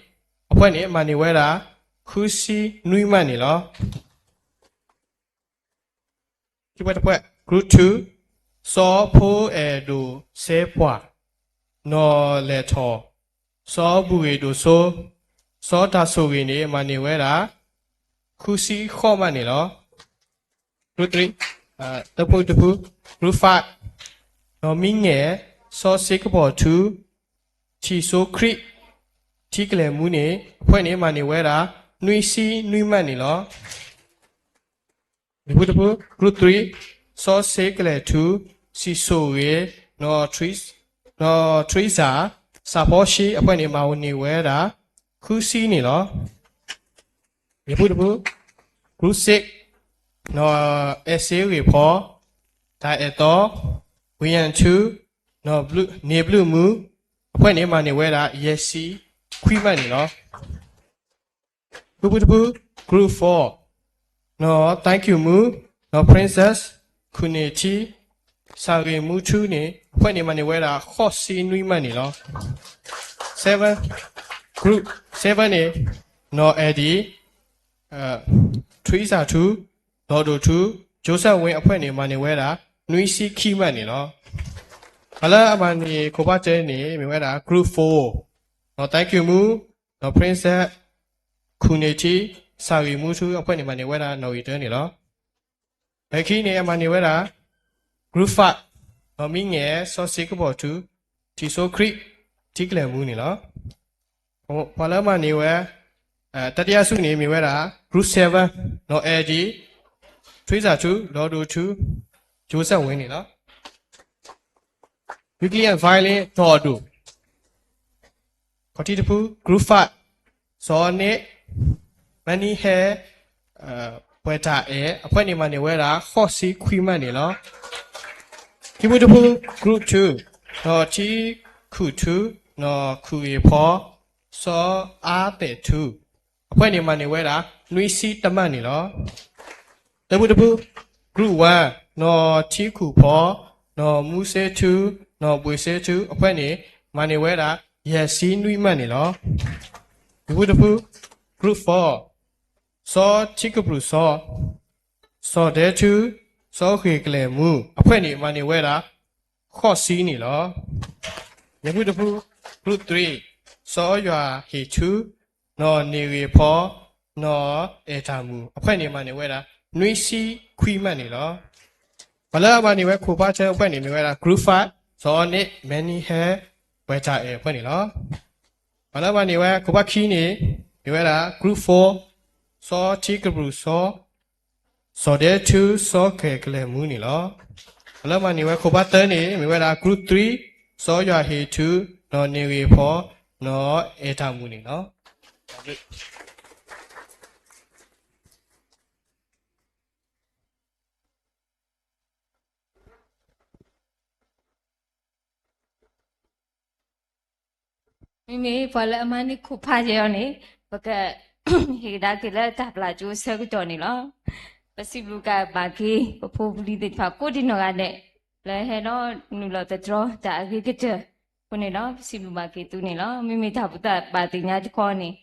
အဖှဲၣ်န့ၣ် မၤန့ၢ်ဝဲဒၣ် ဃုဆံနွံမးန့ၣ်လီၤ. ခံဖှဲၣ်တဖှဲၣ် Group two စီၤဖိအဲၣ်ဒိၣ်စဲပှၢ် နီၢ်လဲၢ်ထီၣ် စီၤဘူၣ်ဂ့ၢ်ဒိၣ်စိ စီၤတၢ်ဆိၣ်ဂ့ၤန့ၣ် မၤန့ၢ်ဝဲဒၣ် ဃုဆံဃိးမးန့ၣ်လီၤ. Group three တဖုတဖု Group five နီၢ်မံငဲၢ် စီၤစ့ကပီၤထူ ထံၣ်စိခရံာ် ထံကလဲၢ်မူန့ၣ် အဖှဲၣ်န့ၣ် မၤန့ၢ်ဝဲဒၣ် နွံဆံနွံမးန့ၣ်လီၤ. တဖုတဖု Group three စီၤစ့ကလဲၢ်ထူ စံၣ်စိၣ်ဂ့ၤ နီၢ်ထရံစၢ် စၢ်ဖီၡ့ အဖှဲၣ်န့ၣ် မၤန့ၢ်ဝဲဒၣ် ဃုဆံန့ၣ်လီၤ. ယဖုတဖု Group six နီၢ်အဲၣ်စ့ဂ့ၢ်ဖီ တၢ်အဲၣ်သီ ဝံယၣ်ထူ နီၢ်ဘျုး န့ၢ်ဘျုးမူ အဖှဲၣ်န့ၣ် မၤန့ၢ်ဝဲဒၣ် ယဲၢ်ဆံခွံမးန့ၣ်လီၤ. ဖုဖုတဖု Group four နီၢ် thank you မူ နီၢ် Princess ခူၣ်န့ၢ်ထံ စၢ်ဂ့ၢ်မူထူန့ၣ် အဖှဲၣ်န့ၣ် မၤန့ၢ်ဝဲဒၣ် ဃိးဆံနွံမးန့ၣ်လီၤ. Seven Group seven န့ၣ် နီၢ်အဲၣ်ဒံၣ် ထရံစၢ်ထူ ဒီးဒိၣ်ထူ ကၠိစဲၣ်ဝ့ အဖှဲၣ်န့ၣ် မၤန့ၢ်ဝဲဒၣ် နွံဆံခံမးန့ၣ်လီၤ. ပှၤလၢအမၤန့ၢ်ခိၣ်ဖးတၢန့ၣ် မ့ၢ်ဝဲဒၣ် Group four နီၢ် thank you မူ နီၢ် Princess ခူၣ်န့ၢ်ထံ စၢ်ဂ့ၢ်မူထူ အဖှဲၣ်န့ၣ် မၤန့ၢ်ဝဲဒၣ် နီၣ်ဂံၢ်တၢန့ၣ်လီၤ. လၢခံန့ၣ် အမၤန့ၢ်ဝဲဒၣ် Group five နီၢ်မံငဲၢ် စီၤစ့ကပီၤထူ ထံၣ်စိခရံာ် ထံကလဲၢ်မူန့ၣ်လီၤ. ပှၤလၢမၤန့ၢ်ဝဲ တတိယစုန့ၣ် မ့ၢ်ဝဲဒၣ် Group seven နီၢ်အဲၣ်ဒံၣ် ထရံစၢ်ထူ ဒီးဒိၣ်ထူ ကၠိစဲၣ်ဝ့န့ၣ်လီၤ. Weekly and Violin ဒီးဒိၣ် ခီၣ်ထံးတဖု Group five စီၤန့ၣ် မၤနံၤဟဲ ပှဲၤတၢ်အဲၣ် အဖှဲၣ်န့ၣ်မၤန့ၢ်ဝဲဒၣ် ဃိးဆံခွံမးန့ၣ်လီၤ. ခံဖုတဖု Group two နီၢ်ထံခူၣ်ထူ နီၢ်ခူၣ်ဂ့ၤဖီ စီၤအါပဲၣ်ထူ အဖှဲၣ်န့ၣ်မၤန့ၢ်ဝဲဒၣ် နွံဆံတမးန့ၣ်လီၤ. သၢဖုတဖု Group one နီၢ်ထံခူၣ်ဖီ နီၢ်မူစ့ထူ နီၢ်ဘှ့ၣ်စ့ထူ အဖှဲၣ်န့ၣ် မၤန့ၢ်ဝဲဒၣ် ယဲၢ်ဆံနွံမးန့ၣ်လီၤ. လွံၢ်ဖုတဖု Group four စီၤထံကပြုၢ်စီ စီၤဒဲထူ စီၤဃ့ၢ်ကလဲၢ်မူ အဖှဲၣ်န့ၣ် မၤန့ၢ်ဝဲဒၣ် ဃိးဆံန့ၣ်လီၤ. ယဲၢ်ဖုတဖု Group three စီၤယွၤဟ့ၣ်ထူ နီၢ်န့ၢ်ဂ့ၤဖီ နီၢ်အဲၣ်တၢ်မူ အဖှဲၣ်န့ၣ် မၤန့ၢ်ဝဲဒၣ် နွံဆံခွံမးန့ၣ်လီၤ. ပှၤလၢအမၤန့ၢ်ဝဲခိၣ်ဖးတၢအဖှဲၣ်န့ၣ် မ့ၢ်ဝဲဒၣ် Group five စီၤန့ၣ် မၤနံၤဟဲ ပှဲၤတၢ်အဲၣ်အဖှဲၣ်န့ၣ်လီၤ. ပှၤလၢအမၤန့ၢ်ဝဲခိၣ်ဖးခံန့ၣ် မ့ၢ်ဝဲဒၣ် Group four စီၤထံကပြုၢ်စီ စီၤဒဲထူ စီၤဃ့ၢ်ကလဲၢ်မူန့ၣ်လီၤ. ပှၤလၢအမၤန့ၢ်ဝဲခိၣ်ဖးသၢန့ၣ် မ့ၢ်ဝဲဒၣ် Group three စီၤယွၤဟ့ၣ်ထူ နီၢ်န့ၢ်ဂ့ၤဖီ နီၢ်အဲၣ်တၢ်မူန့ၣ်လီၤ. မ့မ့ၢ်ပှၤလၢအမၤန့ၢ်ခိၣ်ဖးယဲၢ်အီၤန့ၣ် ပကဟ့ၣ်ကဒါက့ၤလၢတၢ်ပျၢ်ကၠိအဆၢကတီၢ်န့ၣ်လီၤ. ပစံးဘျုးကဘၣ်က့ၤ ပဖိပလံၤသ့ၣ်တဖၣ်ကိးဒံနီၢ်ဂၤဒဲး လၢဟဲဒီးနုာ်လီၤသတြီတၢ်အဂ့ၤကတၢၢ်အဃိန့ၣ်ဒီး ပစံးဘျုးဘၣ်က့ၤသုန့ၣ်လီၤ. မ့မ့ၢ်တၢ်ဘူၣ်တၢ်ဘါသ့ၣ်ညါတခီန့ၣ်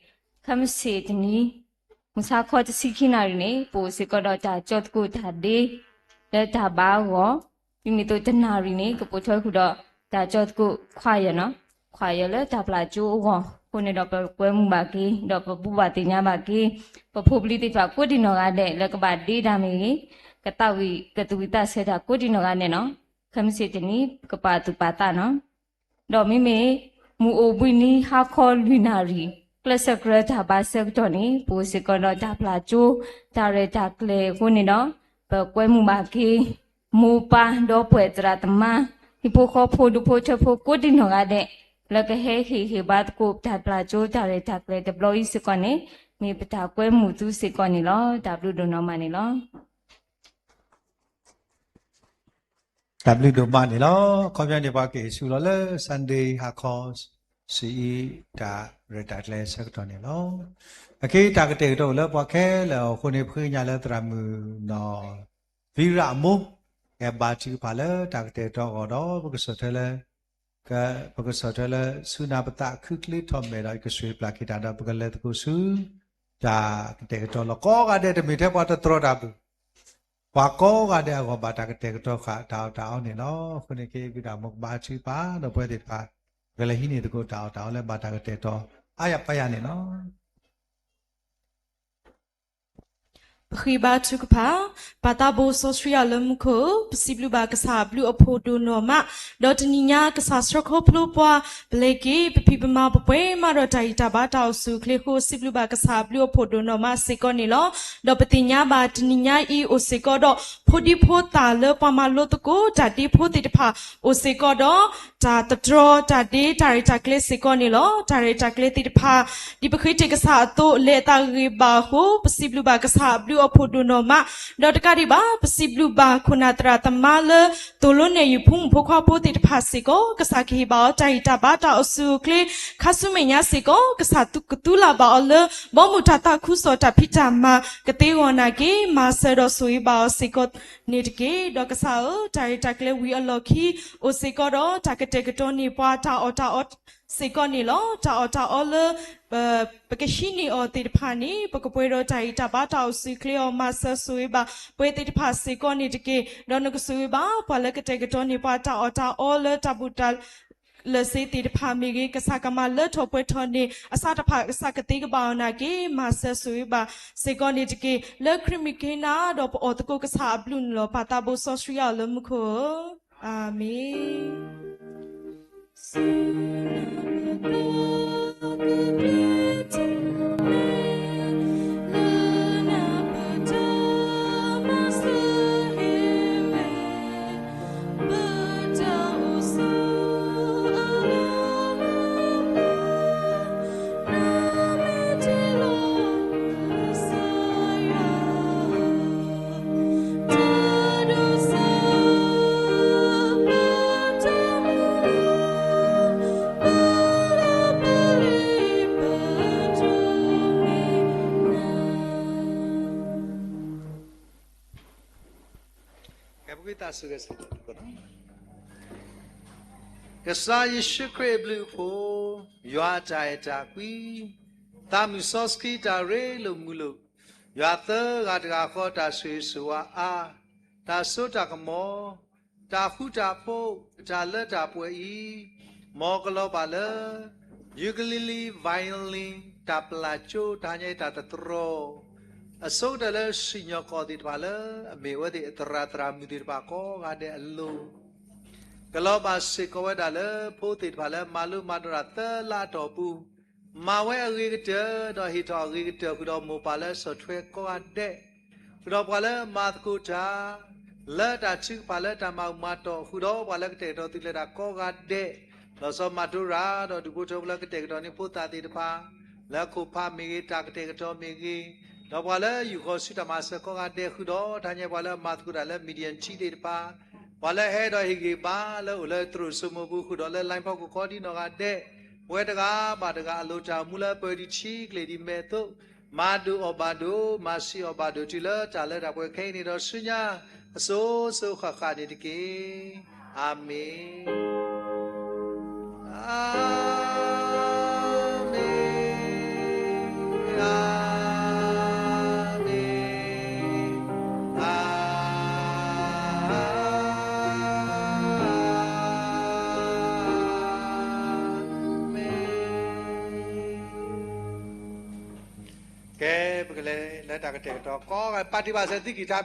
ခဲမုၢ်ဆ့ၣ်တနံၤ မုၢ်ဆါခီတဆံခံနၣ်ရံၣ်န့ၣ် ပအိၣ်စ့ၢ်ကီးဒီးတၢ်ကၠီသကိးတၢ်ဒ့ လၢတၢ်ဘါအဂီၢ်, မ့မ့ၢ်သိးတနၣ်ရံၣ်န့ၣ် ကပိာ်ထွဲဃုာ်ဒီးတၢ်ကၠီသကိးခွါယဲၢ်နီၤ, ခွါယဲၢ်လၢတၢ်ပျၢ်ကၠိအဂီၢ်အဃိန့ၣ်ဒီး ပကွဲမုာ်ဘၣ်က့ၤ ဒီးပဘူၣ်ဘၣ်သ့ၣ်ညါဘၣ်က့ၤ ပဖိပလံၤသ့ၣ်တဖၣ်ကိးဒံနီၢ်ဂၤဒဲး လၢကဘၣ်ဒ့တၢ်မ့ၢ်ဂ့ၤ, ကသးဝံၣ်ကသးဝံၣ်သးဆၢတၢ်ကိးဒံနီၢ်ဂၤဒဲးနီၤ, ခဲမုၢ်ဆ့ၣ်တနံၤ ကပာ်သူၣ်ပာ်သးနီၤ ဒီးမ့မ့ၢ် မုၢ်အိၣ်ဘှံးနံၤဟါခီလွံၢ်နၣ်ရံၣ် ကျဲးစၢးကြၢးတၢ်ဘါဆၢကတီၢ်န့ၣ် ပအိၣ်စ့ၢ်ကီးဒီးတၢ်ပျၢ်ကၠိ တၢ်ရဲၣ်တၢ်ကျဲၤအဃိန့ၣ်ဒီး ပကွဲမုာ်ဘၣ်က့ၤ မိၢ်ပၢ်ဒီပုၢ်ဝဲၢ်သရၣ်သမါ ဟံၣ်ဖိဃီဖိဒူဖိထၢဖိကိးဒံနီၢ်ဂၤဒဲး လၢကဟဲဟ့ၣ်ဂံၢ်ဟ့ၣ်ဘါသကိး တၢ်ပျၢ်ကၠိတၢ်ရဲၣ်တၢ်ကျဲၤတဘျီအံၤစ့ၢ်ကီးန့ၣ် မ့ၢ်ပတၢ်ကွဲမုာ်သုစ့ၢ်ကီးန့ၣ်လီၤ. တၢ်ဘျုးဒိၣ်နီၢ်မးန့ၣ်လီၤ. တၢ်ဘျုးဒိၣ်မးန့ၣ်လီၤ. အခီပညီန့ၣ် ပှၤကဟ့ၣ်ဆူၣ်လီၤလၢ Sunday ဟါခီ ဆံးအံၤ တၢ်ရဲၣ်တၢ်ကျဲၤဆၢကတီၢ်န့ၣ်လီၤ. အခဲအံၤတၢ်ကတဲာ်ကတီၤအိၣ်လၢပှၤခဲလၢာ်အဃိန့ၣ် ပဃ့ကညးလၢသရၣ်မုၣ်နီၢ် Vera အမိၢ် ကဘါထုကဖၣ်လၢတၢ်ကတဲာ်ကတီၤအဂီၢ်ဒီး ပကဆီၣ်ထွဲလၢ ပကဆီၣ်ထွဲလၢ ဆူနၤပသးခုချ့ထီၣ်မဲာ်ဒီး ယကဆိၣ်ဂ့ၤပျၢ်က့ၤတၢ်ဒီး ပကလဲၤသကိးဆူ တၢ်ကတဲာ်ကတီၤလီၤ. ကိးဂၤဒဲးတမ့ၢ်ထဲပှၤတတြီတၢ်ပူၤ, ပှၤကိးဂၤဒဲးအဂီၢ်ဘၣ်တၢ်ကတဲာ်ကတီၤဃာ်တၢ်အီၣ်တၢ်အီန့ၣ်လီၤ. အဃိန့ၣ်က့ ဝံသးမိၢ်ကဘါထုကဖၣ် ဒီးပဝဲသ့ၣ်တဖၣ် ပကလဲၤဟံးန့ၢ်သကိးတၢ်အီၣ်တၢ်အီလၢဘၣ်တၢ်ကတဲာ်ကတီၤ အါယၤပာ်ယၤန့ၣ်လီၤ. ပဃ့ဘါထုကဖၣ်, ပၢ်သးဘိစီဆှံယွၤလၢမူခိၣ်, ပစံးဘျုးဘၣ်ကစၢ်အဘျုးအဖှိၣ်ဒိၣ်နီၢ်မး, ဒီးတနံၤညါကစၢ်ဆှၢခီဖျိပှၤ ပလဲၤက့ၤ ပဖံးပမၤပပှဲၤမးဒီးတၢ်ဂံၢ်တၢ်ဘါ တၢ်အိၣ်ဆူၣ်အိၣ်ချ့အဃိ စံးဘျုးဘၣ်ကစၢ်အဘျုးအဖှိၣ်ဒိၣ်နီၢ်မးစ့ၢ်ကီးန့ၣ်လီၤ. ဒီးပသ့ၣ်ညါဘၣ်တနံၤညါအံၤအိၣ်စ့ၢ်ကီးဒီး ဖိဒံဖိသၣ်လၢပှၤမၤလိသကိးတၢ်ဒ့ဖိသ့ၣ်တဖၣ် အိၣ်စ့ၢ်ကီးဒီး တၢ်သတြီတၢ်ဒ့တၢ်ရဲၣ်တၢ်ကျဲၤစ့ၢ်ကီးန့ၣ်လီၤ. တၢ်ရဲၣ်တၢ်ကျဲၤသ့ၣ်တဖၣ် ဒ်ပဃ့တ့ၢ်ကစၢ်အသိး လဲၤအသးဂ့ၤဂ့ၤဘၣ်အဃိ ပစံးဘျုးဘၣ်ကစၢ်အဘျုးအဖှိၣ်ဒိၣ်နီၢ်မး, ဒီးတကးဒံးဘၣ် ပစံးဘျုးဘၣ်ခိၣ်နၢ်သရၣ်သမါလၢ သိၣ်လိနဲၣ်ယုာ်ဖိမုၣ်ဖိခွါဖိသ့ၣ်တဖၣ်စ့ၢ်ကီး ကစၢ်ကဟ့ၣ်ဘၣ်အီၤတၢ်ဂံၢ်တၢ်ဘါတၢ်အိၣ်ဆူၣ်အိၣ်ချ့ ခါဆူမဲာ်ညါစ့ၢ်ကီး ကစၢ်ကသူၣ်ကသူလၢ်ဘၣ်အီၤလၢ ဘီမုၢ်တၢ်သးခုကစီၣ်တၢ်ဖံးတၢ်မၤကသ့အဂီၢ်နာ်က့ မၤစၢၤဒီးဆိၣ်ဂ့ၤဘၣ်အီၤစ့ၢ်ကီးန့ၣ်တက့ၢ်. ဒီးကစၢ်ဧၢ, တၢ်ရဲၣ်တၢ်ကျဲၤဝံၤအလီၢ်ခံ အိၣ်စ့ၢ်ကီးဒီးတၢ်ကတဲာ်ကတီၤန့ၢ်ပှၤတၢ်အီၣ်တၢ်အီစ့ၢ်ကီးန့ၣ်လီၤ. တၢ်အီၣ်တၢ်အီလၢ ပကဟံးန့ၢ်အီၤသ့ၣ်တဖၣ်န့ၣ် ပကပှဲၤဒီးတၢ်ဂံၢ်တၢ်ဘါတၢ်အိၣ်ဆူၣ်အိၣ်ချ့အီၤ မၤစၢၤဆိၣ်ဂ့ၤဘၣ်ပှဲၤသ့ၣ်တဖၣ်စ့ၢ်ကီးန့ၣ်တက့ၢ်. ဒီးနကဆိၣ်ဂ့ၤဘၣ်ပှၤလၢကတဲာ်ကတီၤန့ၢ်ပှၤတၢ်အီၣ်တၢ်အီလၢတၢ်ဘူးတၢ် လၢာ်စ့သ့ၣ်တဖၣ်မ့ၢ်ဂ့ၤ, ကစၢ်ကမၤလၢထီၣ်ပှဲၤထီၣ်န့ၢ် အစၢ်တဖၣ်ကစၢ်ကသ့ကဘၣ်အီၤနာ်က့ မၤစၢၤဆိၣ်ဂ့ၤဘၣ်စ့ၢ်ကီးန့ၣ်တက့ၢ်. လၢခရံာ်မံၤကဟ့နၤဒီးပအီၣ်သကိးကစၢ်အဘျုးန့ၣ်လီၤ. ပၢ်သးဘိစီဆှံယွၤလၢမူခိၣ်ဧၢ, အၤမ့ၣ်. ကစၢ်ယ့ၣ်ၡူးခရံာ်အဘျုးအဖှိၣ်, ယွၤအတၢ်အဲၣ်တၢ်ကွံ, သးမုၢ်စီဆှံတၢ်ရ့လိာ်မုာ်လိာ်, ယွၤသၢဂၤတဂၤဃီတၢ်ဆိၣ်ဂ့ၤဆိၣ်ဝါအါ, တၢ်စိတၢ်ကမီၤ, တၢ်ဃူတၢ်ဖိး, တၢ်လၢတၢ်ပှဲၤအံၤ, မ်ကလီၤဘၣ်လၢ Ukulele Violin တၢ်ပျၢ်ကၠိ တၢ်ဟါညါအံၤတၢ်သတြီၤ အဆိကတၢၢ်လၢစံၣ်ညီၣ်ကွီၢ်သ့ၣ်တဖၣ်လၢ အမ့ၢ်အဝဲသ့ၣ်အသရၣ်သရၣ်မုၣ်သ့ၣ်တဖၣ်ကိးဂၤဒဲးအလိၤ ကလီၤဘၣ်စ့ၢ်ကီးဝဲဒၣ်လၢ ဖိသ့ၣ်တဖၣ်လၢမၤလိမၤဒိးတၢ်သၢလါအတီၢ်ပူၤ, မၤဝဲအဂ့ၤကတၢၢ် ဒီးဟ့ၣ်ထီၣ်အဂ့ၤကတၢၢ်ဃုာ်ဒီးမိၢ်ပၢ်လၢဆီၣ်ထွဲကိးဂၤဒဲး, ဃုာ်ဒီးပှၤလၢမၤသကိးတၢ်, လၢတၢ်ထုကဖၣ်လၢတၢ်မၤအုၣ်မၤတီၢ် ဃုာ်ဒီးပှၤလၢကတဲာ်ကတီၤသုးကျဲၤတၢ်ကိးဂၤဒဲး, လီၤဆီမၤထူရၤဒီးဒူၣ်ဖိထၢဖိလၢကတဲာ်ကတီၤန့ၢ်ဖိသၣ်သ့ၣ်တဖၣ်, လၢခိၣ်ဖးမ့ၢ်ဂ့ၤ တၢ်ကတဲာ်ကတီၤမ့ၢ်ဂ့ၤ, ဒီးပှၤလၢယူၢ်ဃီၤဆူတၢ်မၤစၢၤကိးဂၤဒဲး ဃုာ်ဒီးတၢ်ညါပှၤလၢအမၤသကိးတၢ်လၢ Media Team သ့ၣ်တဖၣ်, ပှၤလၢအဟဲဒီးဟ့ၣ်ဂံၢ်ဘါလၢအိၣ်လၢသရိာ်စိမိၤပူၤ ဃုာ်ဒီးလၢ line ဖီခိၣ်ဃီဒ်နီၢ်ဂၤဒဲး, ပဝဲတဂၤဘၣ်တဂၤအလိၤတၢ်အိၣ်မူလၢပၢၤဒံးထံကျ့ၤဒံးမဲာ်အသိး, မၤဒိၣ်အီၣ်ဘၣ်ဒိၣ်, မၤဆံးအီၣ်ဘၣ်ဒိၣ်တုၤလၢတၢ်လၢတၢ်ပှဲၤခဲအံၤန့ၣ်ဒီးဆူညါ, အစိၤစိၤဃၣ်ဃၣ်န့ၣ်တက့ၢ်. အၤမ့ၣ်, အၤမ့ၣ်, အၤမ့ၣ်, အၤမ့ၣ်. ကဲ, ပကလဲၤလၢတၢ်ကတဲာ်ကတီၤကိးဂၤ, ပာ်တ့ၢ်ဘၣ်စဲၤသုကံၢ်ထါ